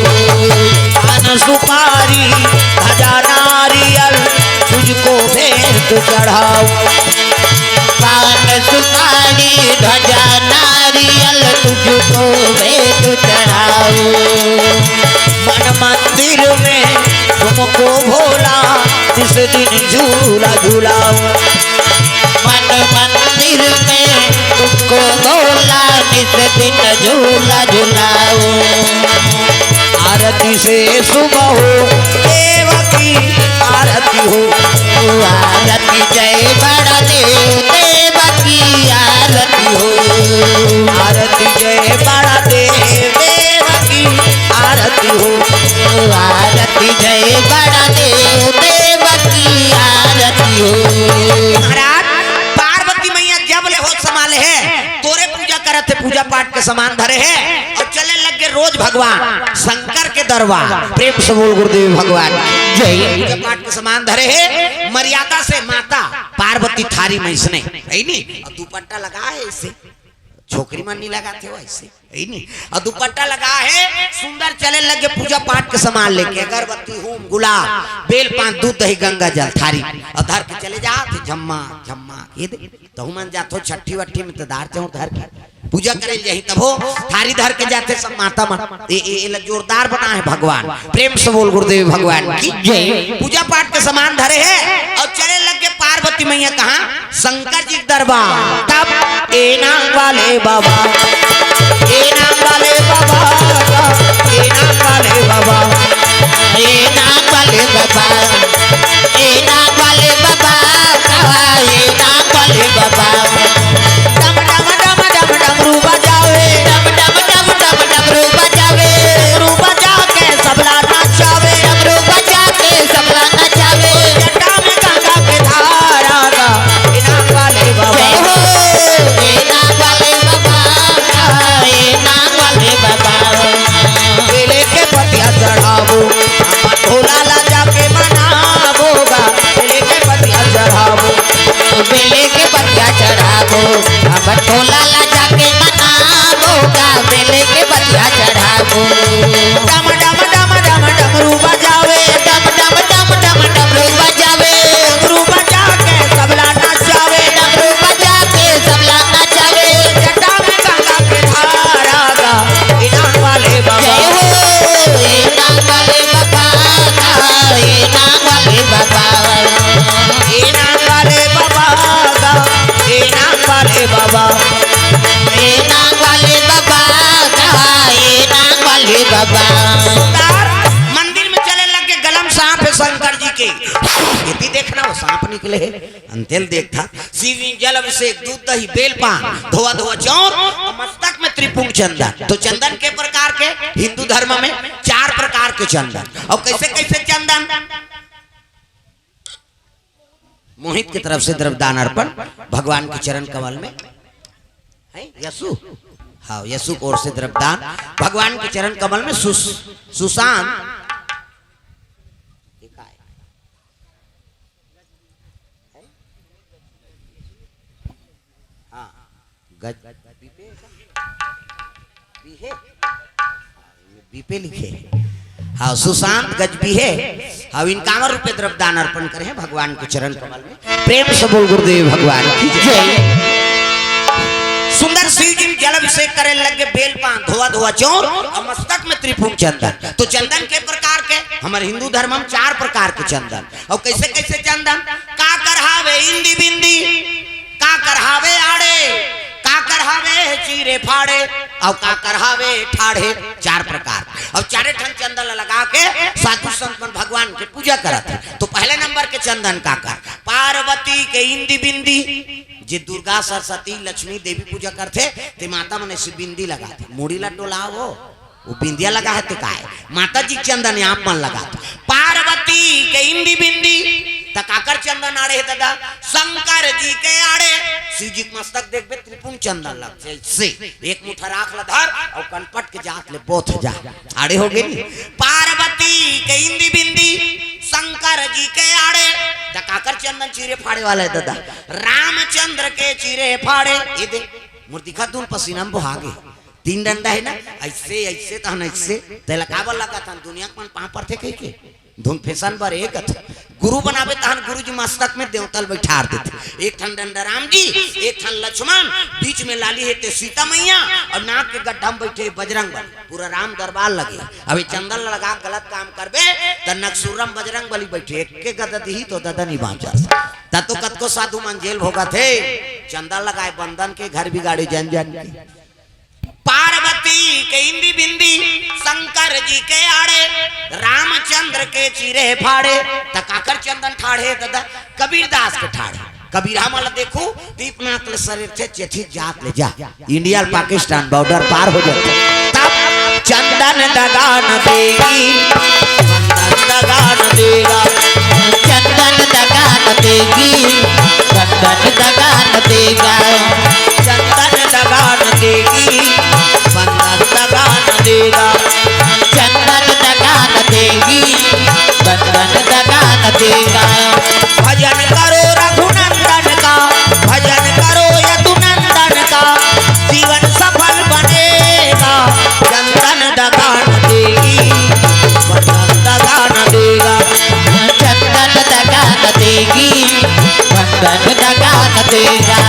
पान सुपारी ध्वजा नारियल तुझको भेंट चढ़ाऊं। पान सुपारी ध्वजा नारियल तुझको भेंट चढ़ाऊं। मन मंदिर में तुमको भोला जिस दिन झूला झुलाऊं। मन मंदिर में तुमको भोला जिस दिन झूला झुलाऊं। आरती से शुभ हो देव की आरती हो। आरती जय बड़ा देव, देव की आरती हो। आरती जय बड़ा देव, देव की आरती हो। आरती जय बड़ा देव, देव की आरती हो। महाराज, पार्वती मैया जब ले होश संभाले हे, तोरे पूजा करत हे, पूजा पाठ के सामान धरे हे अउ चले लग गे रोज भगवान शंकर के दरबार। प्रेम से बोल गुरुदेव भगवान जय। पूजा पाठ के सामान धरे हे, मर्यादा से माता पार्वती थारी में इसने, है नी? अउ दुपट्टा लगा हे ऐसे, छोकरी मन नहीं लगाथे हो ऐसे, है नी? अउ दुपट्टा लगा हे, सुंदर चले लग गे पूजा पाठ के सामान लेके, अगरबत्ती, हूम, गुलाब, बेल पान, दूध, दही, गंगा जल, थारी, अउ धर के चले जाथे झम्मा झम्मा। ये दे, तहु मन जाथो छट्ठी वट्ठी में त दार चौर धर के पूजा करे जाही, तभो थारी धर के जाथे सब माता मन। ए, ए, एला जोरदार बना हे भगवान। प्रेम से बोल गुरुदेव भगवान की जय। पूजा पाठ के सामान धरे हे अउ चले लग गे पार्वती मैया कहाँ? शंकर जी के दरबार। तब ए नाम वाले बाबा, ए नाम वाले बाबा, ए नाम वाले बाबा, ए नाम वाले बाबा, ए नाम वाले बाबा, ए नाम वाले बाबा। डम डम डम डम डम डमरू बजावे, डम डम डम डम डमरू बजावे, डमरू बजा के सबला नचावे, डमरू बजा के सबला नचावे। जटा में गंगा के धारा गा, ए नाम वाले बाबा। जय हो, ए नाम वाले बाबा, ए नाम वाले बाबा। बेले के पतिया चढ़ाबो, हमर भोला ला जाके मनाबो गा। बेले के पतिया चढ़ाबो, बेले के पतिया चढ़ाबो, हमर भोला ला जाके मनाबो गा। बेले के पतिया चढ़ाबो। डम डम डम डम डमरू बजावे, डम डम डम डम डमरू बजावे। डमरू बजा के सबला नचावे, डमरू बजा के सबला नचावे। जटा में गंगा के धारा गा, ए नाम वाले बाबा। जय हो, बाबा, ए नांग वाले बाबा, कहा ए नांग वाले बाबा। सरदार मंदिर में चले लग के, गला म सांप हे शंकर जी के, ये भी देखना, वो सांप निकले हे। अंतेल देखता, शिव जी जल अभिषेक, दूध दही बेल पान, धोआ धोआ चाउर अउ मस्तक में त्रिपुंड चंदन। तो चंदन के प्रकार के, हिंदू धर्म में चार प्रकार के चंदन। अउ कैसे कैसे चंदन? मोहित के तरफ से द्रव्यदान अर्पण भगवान के चरण कमल में है। यसु, हाँ, यसु की ओर से द्रव्यदान भगवान के चरण कमल में। सुस-, सुशांत, ये का है? हाँ, गज बीहे, बीपे लिखे। हाँ, सुशांत गज बीहे। हाँ, इनकावन रुपये द्रव्यदान अर्पण करे हे भगवान के चरण कमल में। प्रेम से बोल गुरुदेव भगवान की जय। सुंदर शिव जी में जल अभिषेक करे लग गे, बेल पान, धोआ धोआ चाउर अउ मस्तक में त्रिपुंड चंदन। तो चंदन के प्रकार के, हमर हिंदू धर्म में चार प्रकार के चंदन। अउ कैसे कैसे चंदन? काकर हावे इंदी बिंदी, काकर हावे आड़े, काकर हावे चीरे फाड़े, अउ काकर हावे ठाढ़े, चार प्रकार। अउ चारे ठन चंदन ल लगा के साधु संत मन भगवान के पूजा करत हे। तो पहले नंबर के चंदन काकर? पार्वती के इंदी बिंदी, जे दुर्गा सरस्वती लक्ष्मी देवी पूजा करथे, ते माता मन ऐसे बिंदी लगाथे, मुड़ी ला डोलावो, वो बिंदिया लगा हे ते काय? माता जी के चंदन आप मन लगात। पार्वती के इंदी बिंदी, त काकर चंदन आड़े हे ददा? शंकर जी के आड़े। शिव जी के मस्तक देखबे, त्रिपुंड चंदन लगथे। से एक मुठा राख ल धर अउ कनपट के जात ले बोथ जा। आड़े हो गे नी? पार्वती के इंदी बिंदी, शंकर जी के आड़े। त काकर चंदन चीरे फाड़े वाला हे ददा? रामचंद्र के चीरे फाड़े। ये दे, मोर दिखा दून पसीना में बोहा गे। तीन डंडा हे ना, ऐसे, ऐसे तहन ऐसे, तेला काबर लगाथन? दुनिया के मन पाँव परथे कहिके। धुन फेसन बर एक अथ। गुरु बनाबे तहन गुरु जी मस्तक में देवता ल बैठार देथे। एक ठन डंडा राम जी, एक ठन लक्ष्मण, बीच में लाली हे ते सीता मैया, अउ नाक के गड्ढा में बैठे बजरंग बली। पूरा राम दरबार लगे। अब ये चंदन लगा के गलत काम करबे, त नकसुरम बजरंग बली बैठे, एक के गदा दिही तो ददा नहीं बाँचस। त तो कतको साधु मन जेल भोगत हे, चंदन लगाए बंदन के घर बिगाड़े जन जन के। पार्वती के इंदी बिंदी, शंकर जी के आड़े, रामचंद्र के चीरे फाड़े, त काकर चंदन ठाढ़े ददा? कबीरदास के ठाढ़े। कबीर हमन ल देखू, दीपनाथ ले सरेरथे, चेथी जात ले जा, इंडिया पाकिस्तान बॉर्डर पार हो जाथे। तब चंदन दगा न देगी, चंदन दगा न देगा, चंदन दगा न देगी, चंदन दगा न देगा, चंदन दगा न देगी, चंदन दगा न देगा, चंदन दगा न देगी, चंदन दगा न देगा। भजन करो रघुनंदन का, भजन करो यदुनंदन का, जीवन सफल बनेगा। चंदन दगा न देगी, चंदन दगा न देगा, चंदन दगा न देगी, चंदन दगा न देगा।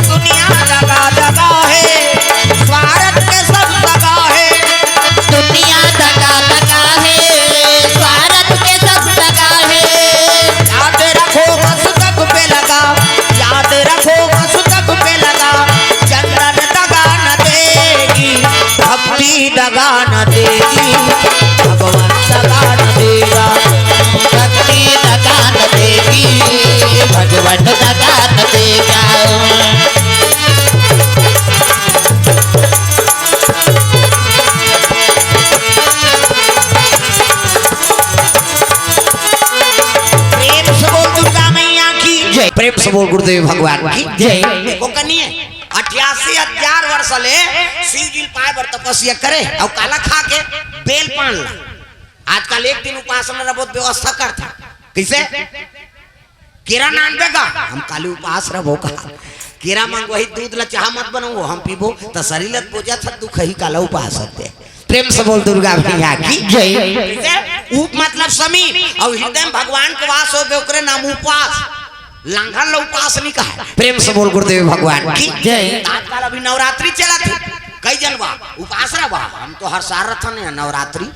दुनिया दगा दगा हे, स्वार्थ के सब दगा हे। दुनिया दगा दगा हे, स्वार्थ के सब दगा हे। याद रखो मस्तक पे लगा, याद रखो मस्तक पे लगा। चंदन दगा न देगी, भक्ति दगा न देगी, भगवान दगा न देगा। भक्ति दगा न देगी, भगवान दगा न देगा। प्रेम से बोल दुर्गा मैया की जय। प्रेम से बोल गुरुदेव भगवान की जय। देखो कनिए, अठासी हजार वर्ष ले शिव जी ल पाए बर तपस्या करे, अउ काला खा के? बेल पान ला। आजकल एक दिन उपासना रबो त व्यवस्था करथा। कइसे? केरा नानबे गा, हम काली उपास रबो का। केरा मंगवाही, दूध ला चाह मत बनाओ, हम पीबो, त शरीर ल बोझा था दुखही, काला उपास हते। प्रेम से बोल दुर्गा मैया की जय। कइसे? उप मतलब समीप, अउ हृदय में भगवान के वास होगे, ओकरे नाम उपास। लांघन ल उपास नहीं कहा। प्रेम से बोल गुरुदेव भगवान की जय। आजकल अभी नवरात्रि चलत हे, कई जन बा उपास रहा बा, हम तो हर साल रथन हे नवरात्रि,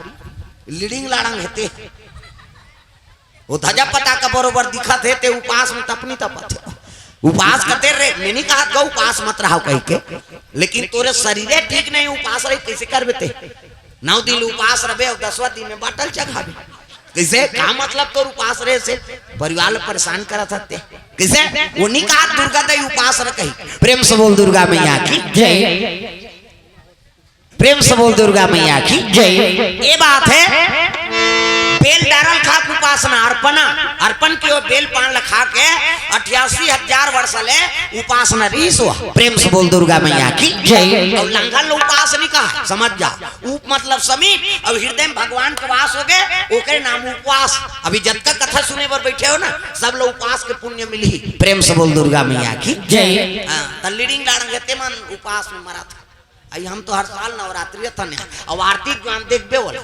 लीडिंग लाड़ंग हेते, वो धजा पता का बरोबर दिखत हे, ते उपास में तपनी तपत हे। उपास कते रे, मैं नहीं कहत गा उपास मत रहा कहि के, लेकिन तोरे शरीरे ठीक नहीं, उपास रही, कैसे करबे ते? नौ दिन उपास रहे और दसवां दिन में बाटल चघाबे। कैसे? का मतलब तोर उपास रहे से? परिवार ला परेशान करत हते। कैसे? वो नहीं कहा दुर्गा दाई उपास रह कही। प्रेम से बोल दुर्गा मैया की जय। प्रेम से बोल दुर्गा मैया की जय। ये बात है, बेल डारल खा के उपासना, अर्पणा, अर्पण कियो बेल पान ला खा के अठासी हजार वर्ष ले उपासना रही सो। प्रेम से बोल दुर्गा मैया की जय। और लंघल उपास नहीं कहा, समझ जा। उप मतलब समीप, अब हृदय में भगवान के वास हो गए, ओकरे नाम उपवास। अभी जतका कथा सुने बर बैठे हो ना, सब लोग उपवास के पुण्य मिली। प्रेम से बोल दुर्गा मैया की जय। हाँ, त लीडिंग लाड़ंग हे ते मन उपवास में मरा था। आई हम तो हर साल नवरात्रि रहता ने, अब आरती ज्वान देखबे बोला।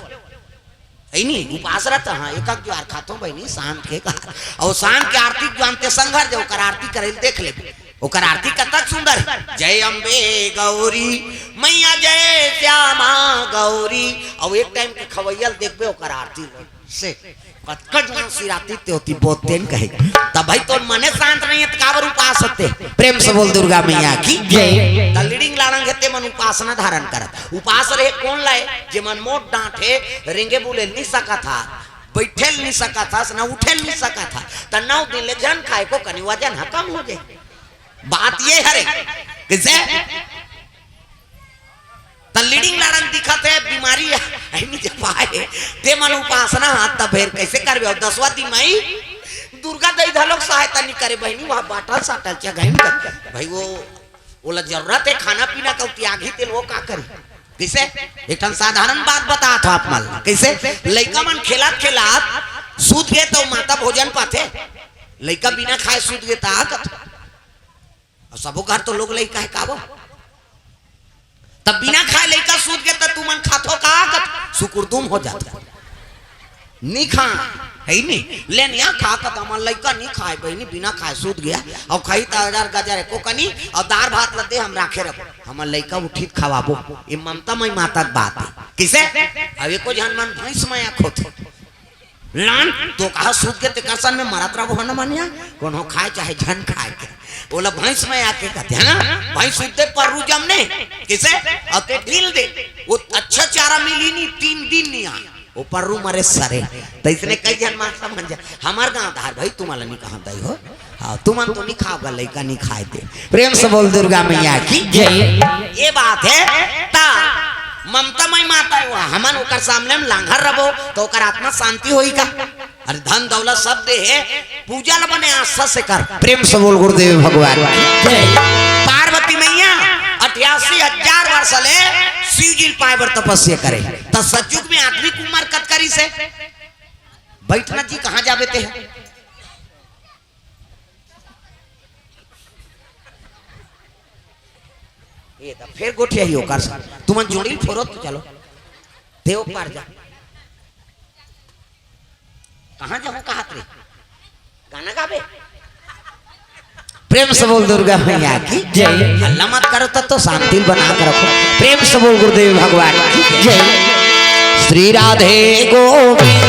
है नी, उपास रहता, हाँ, एक एक ज्वार खातो बहनी, शाम के कहा। और शाम के आरती ज्वान ते संघर दे, ओकर आरती करे देख लेबे। ओकर आरती कतक सुंदर है। जय अम्बे गौरी मैया, जय श्यामा गौरी। और एक टाइम के खवैया ल देखबे ओकर आरती ल। से कतका जुआन सिराती ते होती बोतेन कहे। तब भाई तोर मने शांत नहीं है त काबर उपास हते? प्रेम से बोल दुर्गा मैया की जय। त लीडिंग लाड़ंग हे ते मन उपासना धारण करत। उपास रहे कौन लाए? जे मन मोट डांट हे, रेंगे बुले नहीं सकत हा, बैठे नहीं सकत हा, ना उठे नहीं सकत हा, त नौ दिन ले झन खाए को कनी वजन हा कम हो जाए। बात ये हरे, कैसे? त लीडिंग लाड़ंग दिखत हे, बीमारी हे, नहीं जब आए, ते मन उपासना हाथ त फेर कैसे करबे? और दसवां दिन माई दुर्गा दई धलोक सहायता नहीं करे बहनी, वहाँ बाटल साटल चघाइन कर। भाई वो, ओला जरूरत हे खाना पीना का, त्याग ही तेल वो का करे? कैसे? एक ठन साधारण बात बतात हो आप मन ला। कैसे? लइका मन खेलत खेलत सूत गए तो माता भोजन पाथे, लइका बिना खाए सूत गए त आ कत और सबो घर तो लोग लइका हे काबो। तब बिना खाए लइका सूत गए, तब तुमन खाथो का? कत सुकुरदुम हो जात। नी खा, है नी? ले निया खा, कत हमर लइका नी खाए, बहिनी बिना खाए सूत गया। और खाई त हजार गजर एको कनी, और दार भात लते हम राखे रखो। हमर लइका उठित खवाबो, ये ममता मई माता के बात है। किसे? अब एको झन मन भैंस मया खोथे। लान तो कहा सूत के तेकर सन में मरत रहो हनुमानिया, कोनो खाए चाहे झन खाए के। ओला भैंस मया के कहते हैं ना, भैंस उते पर्रू जमने, किसे? अते ढील दे, वो अच्छा चारा मिली नहीं, तीन दिन नहीं आ, वो पर्रू मरे सरे। तो इसने कई जन मार समझ जा, हमार गांव धार भाई तुम्हारा नहीं कहा दई हो। हाँ, तुमन तो नहीं खाओगा, लइका नहीं खाए थे। प्रेम से बोल दुर्गा मैया की जय। ये बात है, ता ममता मई माता हुआ, हमन ओकर सामने में लांघर रबो, तो ओकर आत्मा शांति होई का? अरे धन दौलत सब दे हे, पूजा ल बने आस्था से कर। प्रेम से बोल गुरुदेव भगवान की जय। पार्वती मैया अठासी हजार वर्ष ले शिव जी ल पाए बर तपस्या करे। त सतयुग में आदमी के उम्र कत करी से? बैठना जी, कहाँ जाबे ते? ये त फेर गोठिया ही ओकर साथ। तुमन जोड़ी फोरो तो चलो। देव पार जा। कहाँ जाहूँ कहत रे? गाना गाबे? प्रेम से बोल दुर्गा मैया की जय। हल्ला मत करो, तब तो शांति बना कर रखो। प्रेम से बोल गुरुदेव भगवान की जय। श्री राधे गोविंद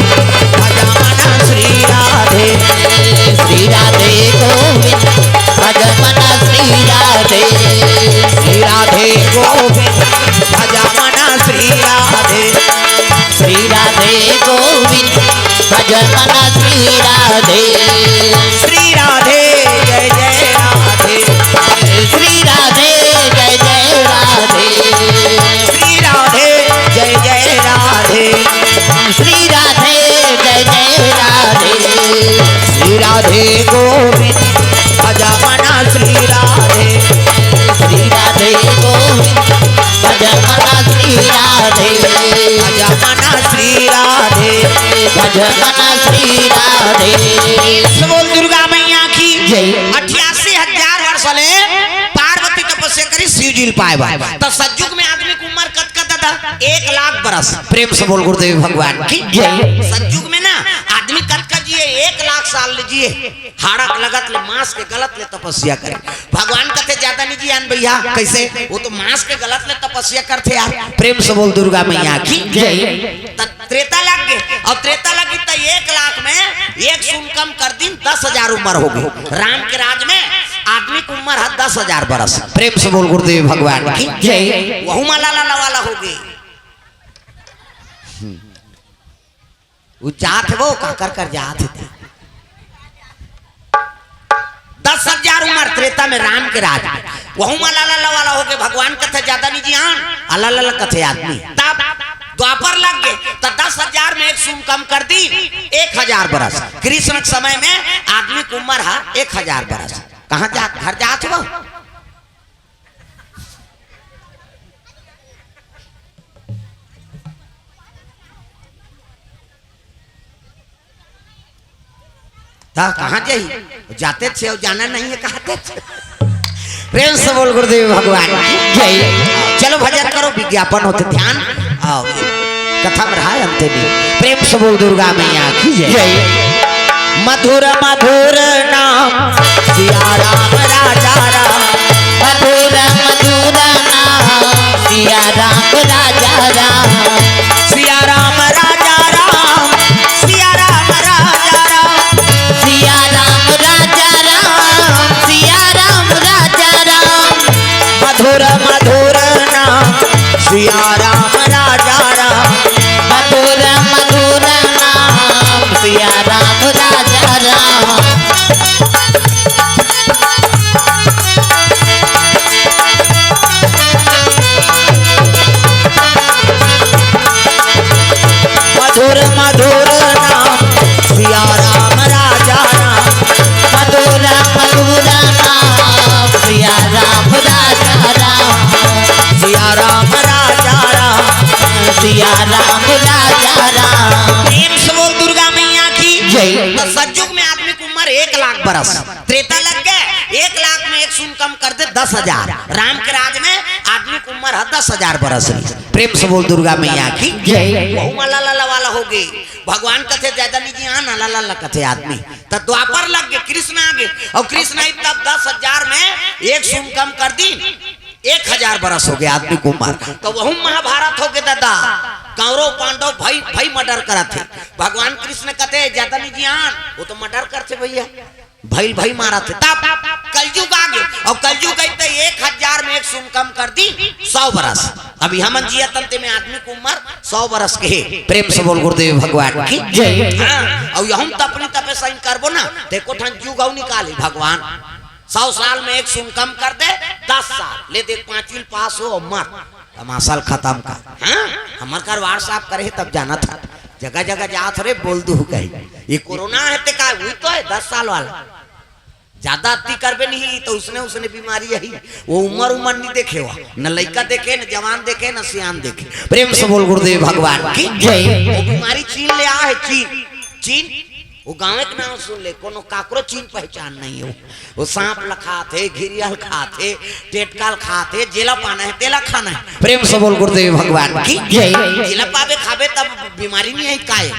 भजमन श्री राधे। श्री राधे गोविंद भजमन श्री राधे। श्री राधे गोविंद भजमन श्री राधे। श्री राधे गोविंद भजमन श्री राधे। श्री राधे जय जय राधे। श्री राधे जय जय राधे। श्री राधे जय जय राधे। श्री राधे जय जय राधे। श्री राधे गोविंद भजमन श्री राधे। श्री राधे गोविंद भजमन श्री राधे। भजमन श्री राधे। भजमन श्री राधे। बोल दुर्गा मैया की जय। अठासी हजार वर्ष ले पार्वती तपस्या करी शिव जी ल पाए बर। त सतयुग में आदमी के उम्र कतका दादा? एक लाख बरस। प्रेम से बोल गुरुदेव भगवान की जय। सतयुग में ना आदमी कतका जिए? एक लाख साल ले जिए। हाड़ा के लगत ले, मांस के गलत ले तपस्या करे। भगवान कथे ज्यादा नहीं जियान भैया। कैसे? वो तो मांस के गलत ले तपस्या करथे यार। प्रेम से बोल दुर्गा मैया की जय। त त्रेता लग गए, और त्रेता लगी त एक लाख में एक सुन कम कर दिन दस हजार उम्र हो गई। राम के राज में आदमी के उम्र है दस हजार बरस। प्रेम से बोल गुरुदेव भगवान की जय। वहू मा लाला लवाला हो गए। वो जात है, वो काकर कर जात है। दस हजार उम्र त्रेता में राम के राज में, वहू मा लाला लवाला हो गए। भगवान कथे ज्यादा नहीं जी आन, अलाला कथे आदमी। तब द्वापर लग गए तो दस हजार में एक शून्य कम कर दी, एक हजार बरस। कृष्ण के समय में आदमी के उम्र है एक हजार बरस। कहाँ जात, घर जात हो? ता कहाँ जाही? जाते थे और जाना नहीं है, कहते थे। प्रेम से बोल गुरुदेव भगवान की जय। चलो भजन करो, विज्ञापन होते ध्यान। आओ, कथा में रहा अंत में। प्रेम से बोल दुर्गा मैया की जय। जय। मधुर मधुर नाम सिया राम राजा राम। मधुर मधुर नाम सिया राम राजा राम। सिया राम राजा राम, सिया राम राजा राम। सिया राम राजा राम, सिया राम राजा राम। मधुर मधुर नाम सिया राम राजा राम। मधुर मधुर नाम सिया राम राजा राम। मधुर मधुर नाम सिया राम राजा राम। मधुर मधुर नाम सिया राम राजा राम। सिया राम राजा राम। सिया राम राजा राम। प्रेम से बोल दुर्गा मैया की जय। तो सतयुग में आदमी की उम्र एक लाख बरस, त्रेता लग गए, एक लाख में एक शून्य कम कर दे, दस हजार। राम के राज में आदमी की उम्र है दस हजार बरस रही। प्रेम से बोल दुर्गा मैया की जय। वहू मा लाला लवाला हो गए। भगवान कथे ज्यादा नहीं जी आन, अलाला कथे आदमी। तो द्वापर लग गए, कृष्ण आ गए, और कृष्ण आई तब दस हजार में एक शून्य कम कर दी, एक हजार बरस हो गए आदमी की उम्र। तो वहू महाभारत हो गए दादा, कौरव पांडव भाई भाई मर्डर करत थे। भगवान कृष्ण कथे ज्यादा नहीं जी आन, वो तो मर्डर करते भैया, भाई भाई मारत थे। तब कलयुग आ गए, और कलयुग आई तो एक हजार में एक शून्य कम कर दी, सौ बरस। अभी हमन जिया तंते में आदमी की उम्र सौ बरस के है। प्रेम से बोल गुरुदेव भगवान की जय। हाँ, और यहू तपनी तपे साइन करबो ना, देखो ठन जुग अउ निकाली भगवान। सौ साल में एक शून्य कम कर दे, दस साल ले देख, पांचवी पास हो और मर, तमाशा ल खत्म कर। हाँ, हमर घर WhatsApp करे तब जाना था, जगह जगह जात रे बोल दू कही। ये कोरोना है ते का, वही तो है दस साल वाला। ज्यादा अति करबे नहीं तो उसने उसने बीमारी यही, वो उम्र उम्र नहीं देखे हुआ, न लइका देखे, न जवान देखे, न सियान देखे। प्रेम से बोल गुरुदेव भगवान की जय। वो बीमारी चीन ले आ है, चीन, चीन। वो गाँव के नाम सुन ले, कोनो काकरो चीन पहचान नहीं हो। वो सांप ल खात हे, घिरिया ल खात हे, टेटका ल खात हे, जेला पाना है तेला खाना है। प्रेम से बोल गुरुदेव भगवान की जय। जेला पाबे खाबे तब बीमारी नहीं आई काय।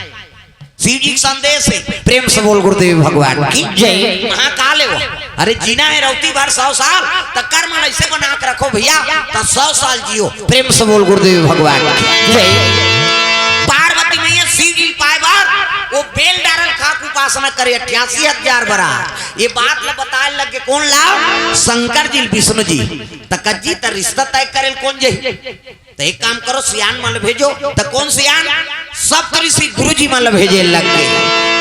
शिव जी के संदेश है। प्रेम से बोल गुरुदेव भगवान की जय। महाकाल है वो। अरे जीना है रौती भर सौ साल, त कर्म ऐसे बना के रखो भैया, त सौ साल जियो। प्रेम से बोल गुरुदेव भगवान की जय। पार्वती मैया शिव जी पाए बार वो बेल डारल खाक उपासना करे अट्ठासी हजार बरा। ये बात ल बताए लगे कौन ला? शंकर जी, विष्णु जी। त कज्जी त रिश्ता तय करेल कौन जे? त एक काम करो, सियान मन ल भेजो। त कौन सियान? सप्तऋषि गुरु जी मन ल भेजे लग गए।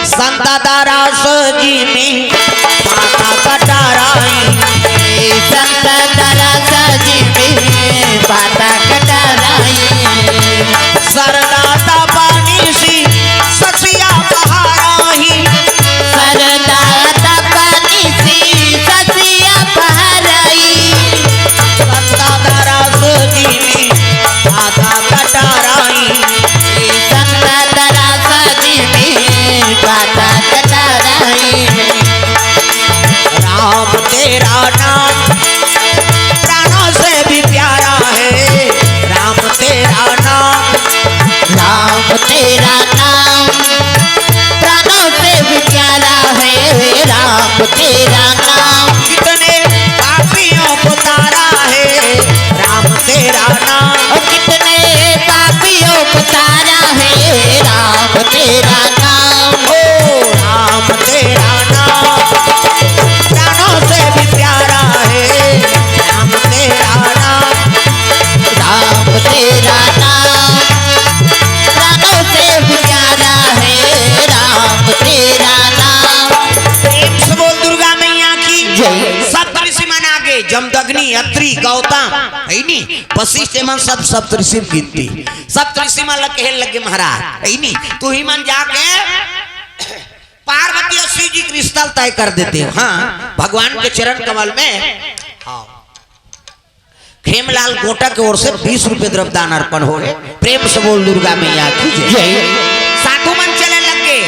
संत दरस जिमि पाता कटाराई। संत दरस जिमि पाता कटाराई। सरदा तपनिसि ससिया पहराई। सरदा तपनिसि ससिया पहराई। संत दरस जिमि पाता कटाराई। संत दरस जिमि पाता कटाराई। राम तेरा नाम प्राणों से भी प्यारा है। अग्नि, अत्रि, गौतम, है नी, वशिष्ठ, एमन सब सप्तऋषि म गिनती। सप्तऋषि मन ला कहे लगे महाराज, है नी, तुही मन जाके पार्वती अउ शिव जी के रिश्ता तय कर देते हो। हाँ, भगवान के चरण कमल में। हाँ। खेमलाल गोटा के ओर से बीस रुपए द्रव्य दान अर्पण हो रहे। प्रेम से बोल दुर्गा मैया की जय। जय। साधु मन चले लगे,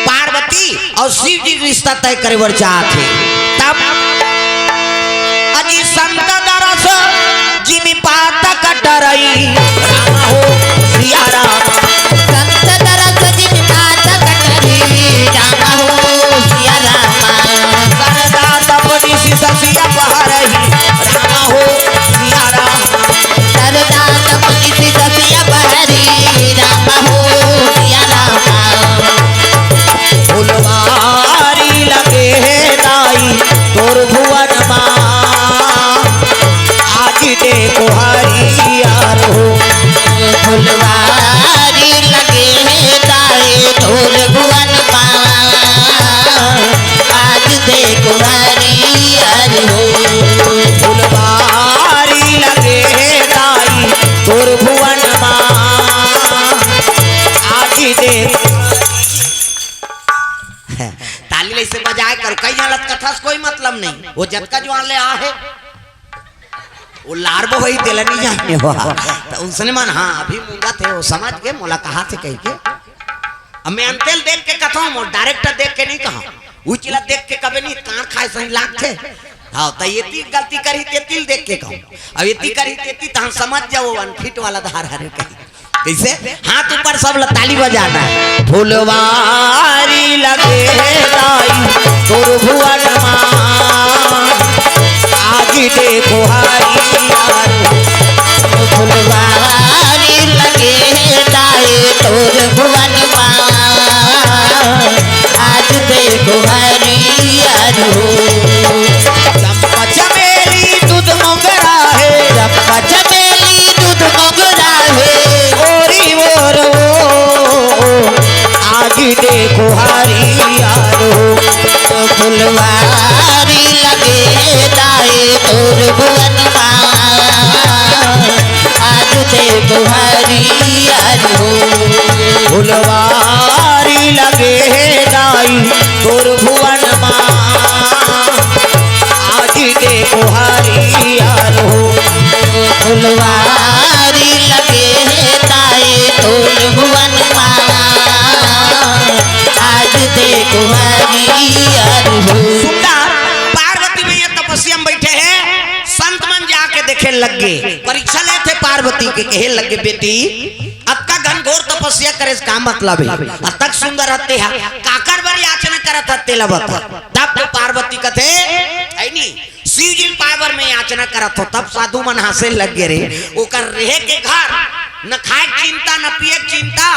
पार्वती अउ शिव जी के रिश्ता तय करे बर चाहत हे। तब अजी संत दरस जिमि पातक डरई, राम हो सिया राम। संत दरस जिमि पातक डरई, राम हो सिया राम। सरदा तप निशि शशि अपहरई, राम हो सिया राम। सरदा तप निशि शशि अपहरई, राम हो सिया राम। फुलवारी लगे हे दाई तोर भुवन मा, आज देखो हरियर हो। फुलवारी लगे हे दाई तोर भुवन मा, आज देखो हरियर हो। फुलवारी लगे हे दाई तोर भुवन मा, आज देखो। ताली ले से बजाए कर, कई हालत कथा से कोई मतलब नहीं, वो जतका जुआन ले आ हे, वो लारबो होई, तेला नहीं जाने हो। तो उसने मन, हाँ, अभी मूंगा थे, वो समझ के मोला कहा थे कह के। अब मैं अंतेल देख के कथा हूँ, मोर डायरेक्टर देख के नहीं कहा, उचिला देख के कबे नहीं, कान खाए सही लाग थे। हाँ, तो ये तीन गलती करी, ते तिल देख के कहूँ। अब ये ती करी, ते ती, तहाँ समझ जाओ, अनफिट वाला धार हरे कहीं। कैसे? हाथ ऊपर, सब ल-, ताली बजाना है। फुलवारी लगे दाई तोर भुवन मा, आज देखो हरियर। फुलवारी लगे दाई तोर भुवन मा, आज देखो हरियर हो। चंपा चमेली दूध मोगरा हे, चंपा चमेली दूध मोगरा हे, ओरी ओर ओ, आज देखो हरियर हो। फुलवारी लगे दाई तोर भुवन मा, आज देखो हरियर हो। फुलवारी लगे दाई तोर भुवन मा, आज देखो हरियर हो। फुलवारी लगे दाई तोर भुवन मा, आज देखो हरियर हो। सुंदर पार्वती मैया तपस्या में बैठे हैं, संत मन जाके देखे लग गए, परीक्षा लेथे पार्वती के, कहे लग गए, "बेटी, अतका घनघोर तपस्या करे से का मतलब है? अतक सुंदर हते हा, काकर बर याचना करत हा, तेला बता।" तब तो पार्वती कथे, "है नी, शिव जी पाए बर मैं याचना करत हो।" तब साधु मन हंसे लग गए, "रे, ओकर रहे के घर, न खाए के चिंता, न पिए के चिंता,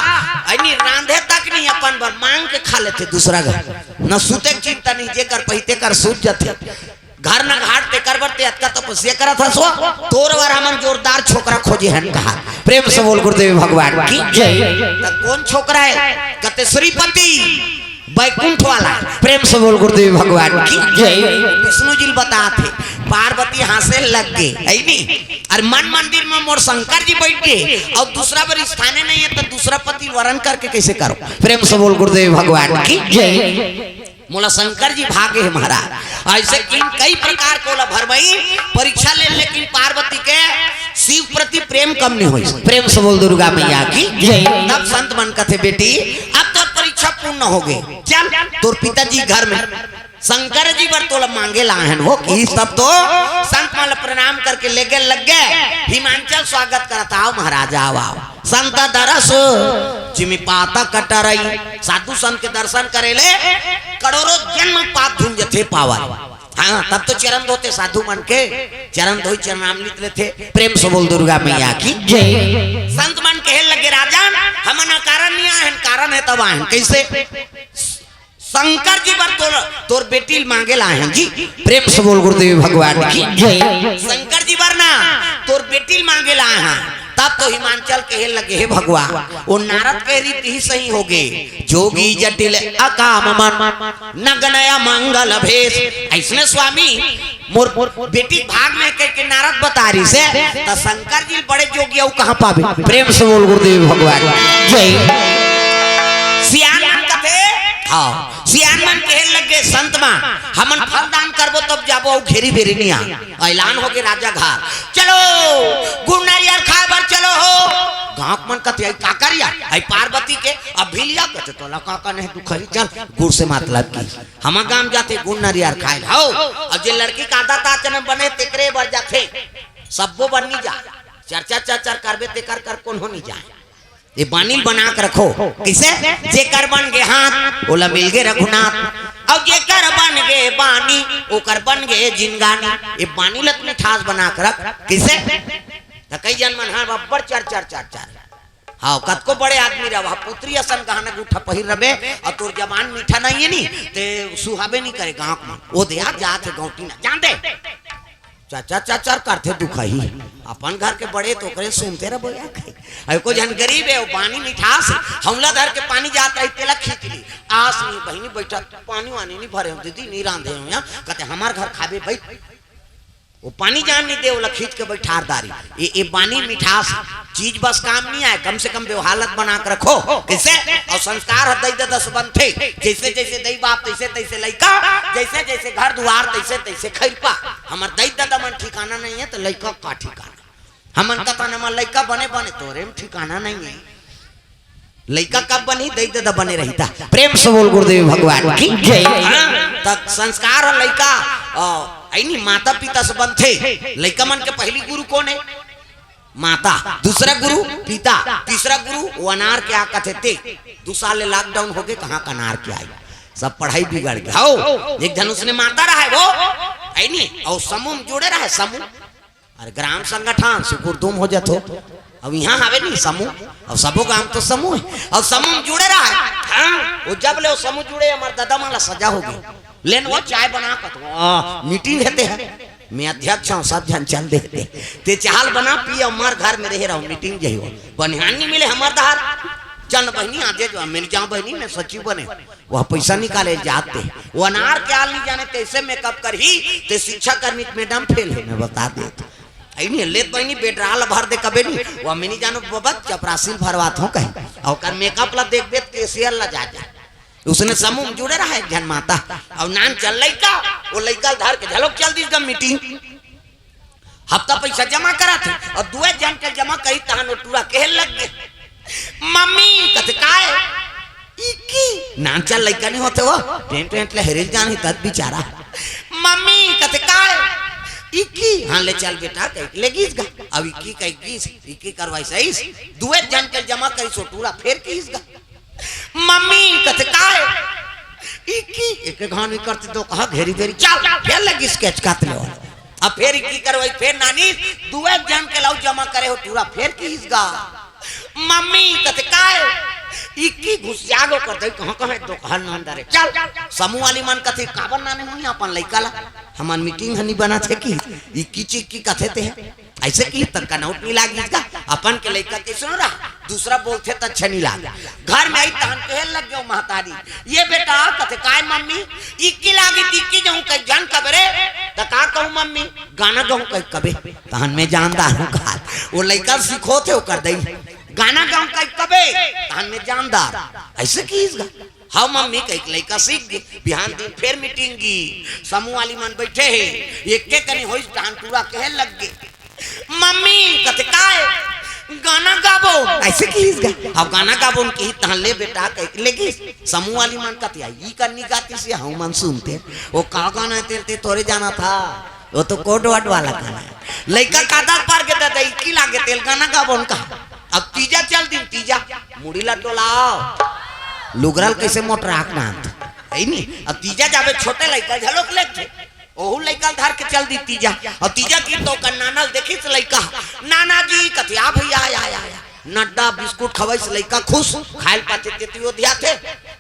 है नी, रांधे तक नहीं, अपन बर मांग के खा लेथे दूसरा घर, न सूते के चिंता नहीं, जेकर पहिते कर सूत जाथे।" घर न घाट तेकर बर ते अतका तपस्या करत हस, तोर बर हमन जोरदार छोकरा खोजे हन कहा। प्रेम से बोल गुरुदेव भगवान की जय। त कौन छोकरा है? कते श्रीपति बैकुंठ वाला। प्रेम से बोल गुरुदेव भगवान की जय। विष्णु जी ल बतात हे, पार्वती हंसे लग गे, है नी? अरे मन मंदिर में मोर शंकर जी बैठ गे, अउ दूसरा बर स्थाने नहीं है, त दूसरा पति वरण करके कैसे करो? प्रेम से बोल गुरुदेव भगवान की जय। मोला शंकर जी भागे हे महाराज। ऐसे इन कई प्रकार के ओला भरमई परीक्षा ले, लेकिन पार्वती के शिव प्रति प्रेम कम नहीं होई। प्रेम से बोल दुर्गा मैया की जय। तब संत मन कथे, "बेटी, अब तोर परीक्षा पूर्ण हो गई, चल तोर पिताजी घर में शंकर जी बर तोला मांगे ला आहन हो।" कि तब तो संत मन ला प्रणाम करके लेगे लग गए, हिमांचल स्वागत करत, "आओ महाराज, आओ, आओ।" संत दरस जिमि पातक डरई, साधु संत के दर्शन करे ले करोड़ों जन्म पाप धुल जथे पावन। हाँ, तब तो चरण धोते साधु मन के, चरण धोई चरणामृत लेथे। प्रेम से बोल दुर्गा मैया की जय। संत मन कहे लगे, "राजन, हमन अकारण नहीं आए हन, कारण है तब आए हन।" कैसे? शंकर जी बर तोर, तोर बेटी ल मांगे ला आए हन जी। प्रेम से बोल गुरुदेव भगवान की जय। शंकर जी बर ना, तोर बेटी ल मांगे ला आए हन। तब तो हिमांचल कहे लगे, "हे भगवान, वो नारद के रीति ही सही होगे, जोगी जटिल अकाम मन, नगनया मंगल भेष।" अइसने स्वामी मोर बेटी भाग में कह के नारद बता रहिसे, त शंकर जी बड़े जोगी अउ कहाँ पाबे? प्रेम से बोल गुरुदेव भगवान जय। सियान मन कथे, हाँ, सियान मन कहे लगे, "संत मन, हमन फल दान करबो तब जाबो, अउ घेरी बेरी नहीं आ।" ऐलान होगे राजा घर, "चलो, गुड़ नारियल खाए बर चलो हो।" गाँव मन कथे, "आई का करिया? आई पार्वती के अब भी लिया?" कथे, "तोला का का नहीं दुखही, चल, गुड़ से मतलब की। हमर गाँव जाथे गुड़ नारियल खाए ल, हो।" अउ जे लड़की का आदत आचरण बने, तेकरे बर जाथे, सब्बो बर नहीं जा। चर्चा चर्चा करबे, तेकर कर कोनो नहीं जाए। ये बानी बना के रखो। किसे? "जेकर बन गे हाथ, ओला मिल गे रघुनाथ, अउ जेकर बन गे बानी, ओकर बन गे जिनगानी।" ये बानी ल त मिठास बना के रख। किसे? त कई जन मन ह बब्बर चर चर चर चर। हाँ, कतको बड़े आदमी रह, पुत्री असन गहना गुठा पहिर रबे, अउ तोर जबान मीठा नहीं है नी, ते सुहाबे नहीं करे गाँव में। वो दे यार, जात है गौटी ना, जान दे। चचा चचर करथे दुखही। अपन घर के बड़े तो ओकरे सुनते रह बोया खाई। अरे को जन गरीब है, वो पानी मिठास है, हौला धर के पानी जात रही, तेला खींच ली। आस नहीं बहिनी बैठा, "पानी वानी नहीं भरे हो दीदी, नहीं रांधे हो यहाँ।" कहते, "हमार घर खाबे भाई।" वो पानी जान नहीं दे, ओला खींच के बैठार दारी। ये, ये पानी मिठास चीज बस काम नहीं आए, कम से कम व्यवहार लत बना के रखो। कैसे? अउ संस्कार ह दई ददस बनथे। जैसे जैसे दई बाप तैसे तैसे लइका, जैसे जैसे घर दुआर तैसे तैसे खैरपा। हमर दई ददा मन ठिकाना नहीं है, त लइका का ठिकाना? हमन कथन हमर लइका बने बने, तोरे में ठिकाना नहीं है। लइका कब बनी? दई ददा बने रहिता। प्रेम से बोल गुरुदेव भगवान की जय। हाँ, त संस्कार ह लइका, अ, ऐनी माता पिता से बनथे। लइका मन के पहली गुरु कौन है? माता। दूसरा गुरु पिता। तीसरा गुरु वो अनार के आ कथे ते। दू साल ले lockdown होगे, कहाँ का अनार के आई, सब पढ़ाई बिगड़ गया। हो, एक जन उसने माता रहा है वो, है नहीं, और समूह में जुड़े रहा है, समूह। अरे ग्राम संगठन सुकुरदुम हो जात हो। अब यहाँ हवे नहीं समूह, अब सबो गांव तो समूह है, अब समूह में जुड़े रहा है। हाँ, वो जब ले वो समूह जुड़े, हमार दादा मन ला सजा हो गई। लेन वो चाय बना कत, आ, मीटिंग हेते है, मैं अध्यक्ष हूँ, सब जन चल देते। ते चाल बना पी, हमार घर में रहे रहो, मीटिंग जही हो। बनिहान नहीं मिले हमार दहार। चल बहिनी, आजे जो, मैं जाऊँ बहिनी, मैं सचिव बने। वह पैसा निकाले जाते। वो अनार के आल नहीं जाने, तैसे मेकअप करही, ते शिक्षा करनी त मैडम फेल है, मैं बता देत। आई नहीं, लेत बहिनी, बेडराल भर दे कबे नहीं। वह मैं नहीं जानो, बबत चपरासी ल भरवात हो कहीं। और कर मेकअप ला देख देत, कैशियर ला जा जा। उसने समूह में जुड़े रहा एक जन माता। और नान चल लइका, वो लइका धर के झलक चल दिस गा मीटिंग। हफ्ता पैसा जमा करा थे और दुए जन के जमा करी, तहन वो टूरा कहे लग गए, "मम्मी," कथे, "काय?" "इकी।" नान चल लइका नहीं होते वो, टेंट वेंट ले हेरे जान ही तद बेचारा। "मम्मी," कथे, "काय?" "इकी।" "हाँ, ले चल बेटा," कह के ले गीस गा। अब इकी कह गीस, इकी करवाई सहीस, दुए जन के जमा करी सो टूरा फेर कीस गा। "मम्मी," कथे, "काय?" "इकी।" एक घान भी करते दो कहा घेरी बेरी, "चल, फेर लगी स्केच काट ले।" अब फेर इकी करवाई, फेर नानी, दुए जन के लाऊ जमा करे हो टूरा, फेर कीस गा। "मम्मी," कथे, "काय?" "इकी।" घुस जागो कर दे, कहाँ कहाँ दो कहा नान दरे। चल, समूह वाली मन कथे, "काबर नाने हो अपन लइका ला? हमार मीटिंग हनी बना थे कि इकी चिक्की कथे ते है।" ऐसे की त कनौट नहीं लागी इसका। अपन के लइका कैसे रहा, दूसरा बोलथे त अच्छा नहीं लागे। घर में आई तहन कहे लग गयो महतारी, "ये बेटा," कथे, "काय मम्मी?" "इक्की लागी, तिक्की जाऊं कह जान कबरे।" "त का कहूं मम्मी?" "गाना गाऊं कह कबे।" तहन मैं जानदार हूं कहा। वो लइका सीखो थे ओकर दई, "गाना गाऊं कह कबे।" तहन मैं जानदार। ऐसे की इसका। "हाँ मम्मी," कहिके लइका सीख गे। बिहान दिन फेर मीटिंग गी, समूह वाली मन बैठे हे, एक के कनी होइस, तहन टूरा कहे लग गे, "मम्मी," कथे, "काय?" "गाना गाबो।" ऐसे किहिस गा। अब गाना गाबो न किहिस, तहन ले बेटा कहिके ले गिस। समूह वाली मन कथे, "ई कन्नी गातिस, ये हम मन सुनते।" "वो का गाना है तेल ते तोरे जाना था, वो तो कोड वर्ड वाला गाना है।" लइका कादा पार के दादा, इक्की लागे तेल गाना गाबो न कहा। अब तीजा चल दिन, तीजा मुड़ी ला टोलाओ, लुगरल कैसे मोटराक नांत, है नी? अब तीजा जाबे छोटे लइका झलोक लेथे, ओहू लइका धर के चल दी तीजा। अब तीजा की तो ओकर नाना ल देखिस लइका, "नाना जी," कथे, "आ भैया, आ, आ, आ, आ।" नड्डा बिस्कुट खवाइस लइका खुश, खाइल पाछे तेती ओधिया थे।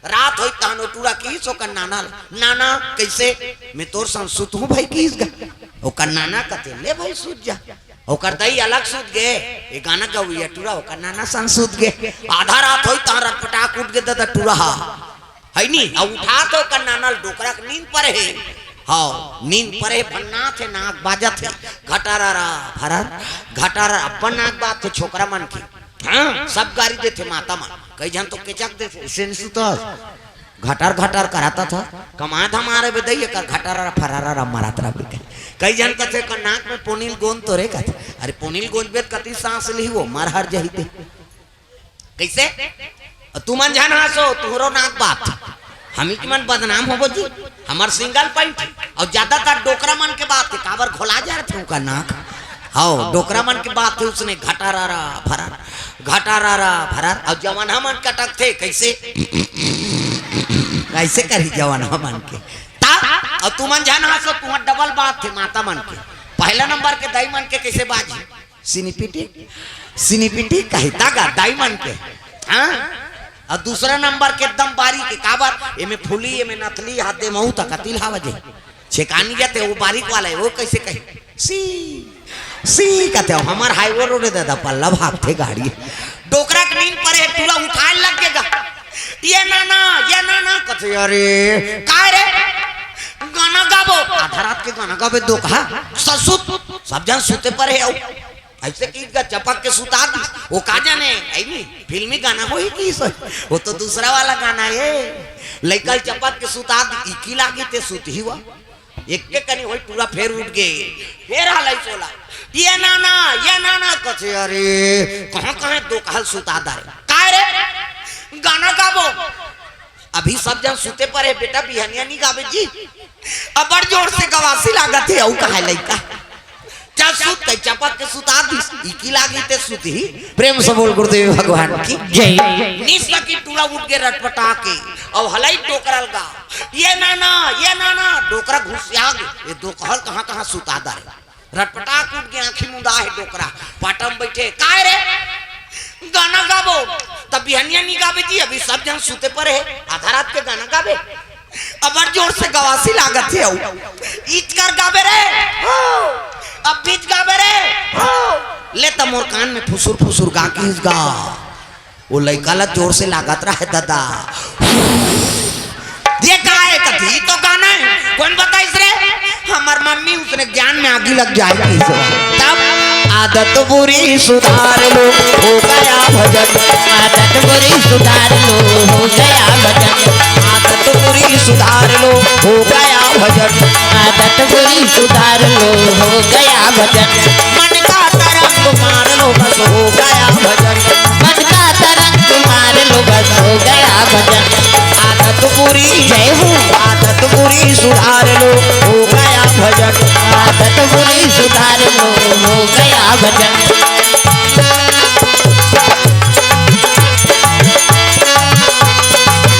रात होई तहन ओ टूरा किहिस ओकर नाना ल, "नाना, कैसे?" "मैं तोर संग सुत हूँ भाई," किहिस गा। ओकर नाना कथे, "ले भाई सुत जा।" ओकर दई अलग सुत गे, ये गाना गवैया टूरा ओकर नाना संग सुत गे। आधा रात होई तहाँ रटपटाक उठ गे ददा टूरा हा, है नी? अउ उठा तो ओकर नाना ल डोकरा के नींद परे हे। हाँ, नींद परे हे, भन्ना थे, नाक बाजत हे, घटारा रा भरर, घटारा, अपन नाक बात थे छोकरा मन के। हाँ, सब गारी देथे माता मन, कई झन तो केचक देथे, "इसे नहीं सुतस, घटर घटर कराता था, कमाए धमारे बे दई, एकर घटारा रा फरारा रा मरात रा," बोल के। कई झन कथे, "कर नाक में पोनील गोंद तो रे," कथे। अरे पोनील गोंद बेत कति सांस ली वो, मर हर जही ते। कैसे? अउ तुमन झन हंसो, तुहरो नाक बात। हमी के मन बदनाम होबो जी। हमर सिंगल पॉइंट। अउ ज्यादातर डोकरा मन के बात हे, काबर घोला जा रहे थे उनका नाक। हाँ, डोकरा मन के बात हे, उसने घटारा रा भरा, घटारा रा भरा। अउ जवान हमन कटक थे, कैसे? कैसे करी जवान हमन के? ता, अउ तुमन झन हंसो, तुहर डबल बात हे माता मन के। पहला नंबर के दाई मन के कैसे बाजी? सिनिपिटी, सिनिपिटी कहिता गा दाई मन के। हाँ? अउ दूसरा नंबर के एकदम बारीक हे, काबर? एमे फूली, एमे नथली, हाथ दे महू तक अतिल हावा जे। छेकानी जाते, वो बारीक वाला हे, वो कैसे कही? सी, सी कहते हो, हमर हाईवे रोड हे दादा, पल्ला भागथे गाड़ी। डोकरा के नींद परे हे, टूरा उठाए लग गे गा। "ये नाना, ये नाना," कथे, "अरे, काय रे?" "गाना गाबो।" आधा रात के गाना गाबे डोकहा, ससुत, सब झन सुते परे हे। अउ ऐसे कि गा चपक के सुता दिस। वो का जाने, ऐ नी, फिल्मी गाना होही कि सही? वो तो दूसरा वाला गाना हे। लइका ल चपक के सुता दिस, इकी लागी ते सुतही वा। एक के कनी होई टूरा फेर उठ गे। फेर हलई सोला, "ये नाना, ये नाना," कथे, "अरे, कहाँ, कहाँ डोकहा ल सुता दारे?" "काय रे?" "गाना गाबो।" "अभी सब झन सुते परे हे बेटा, बिहनिया नी गाबे जी।" "अब्बड़ जोर से गवासी लागत हे, अउ कहा लइका।" चल सुत के चपक के सुता दिस, इकी लागी ते सुतही। प्रेम से बोल गुरुदेव भगवान की जय। निस लगी टूरा उठ गे रटपटा के, अउ हलई डोकरा ल गा, "ये नाना, ये नाना।" डोकरा घुसिया गे, ये डोकहा ल कहाँ, कहाँ सुता दारे। रटपटा के उठ गे, आँखी मुंदा हे डोकरा, पाटा म बइठे, "काय रे?" "गाना गाबो।" "तब बिहनिया नी गाबे जी, अभी सब झन सुते परे हे, आधा रात के गाना गाबे?" "अब्बड़ जोर से गवासी लागत हे, अउ इच कर गाबे रे, हो, अब बीच गाबे रे, हो।" "ले त मोर कान में फुसुर फुसुर गा किहिस गा।" वो लइका ला जोर से लागत रहे दादा। "ये का हे?" कथे, "ये तो गाना हे।" "कोन बताइस रे?" "हमर मम्मी, उसने ज्ञान में आगी लग जाए किहिस।" तब आदत बुरी सुधार लो, हो गया भजन। आदत बुरी सुधार लो, हो गया भजन। आदत बुरी सुधार लो, हो गया भजन। आदत बुरी सुधार लो, हो गया भजन। मन का तरंग मार लो, बस हो गया भजन। मन का तरंग मार लो, बस हो गया भजन। आदत बुरी, जय हो। आदत बुरी सुधार लो, हो गया भजन। आदत बुरी सुधार लो, हो गया भजन।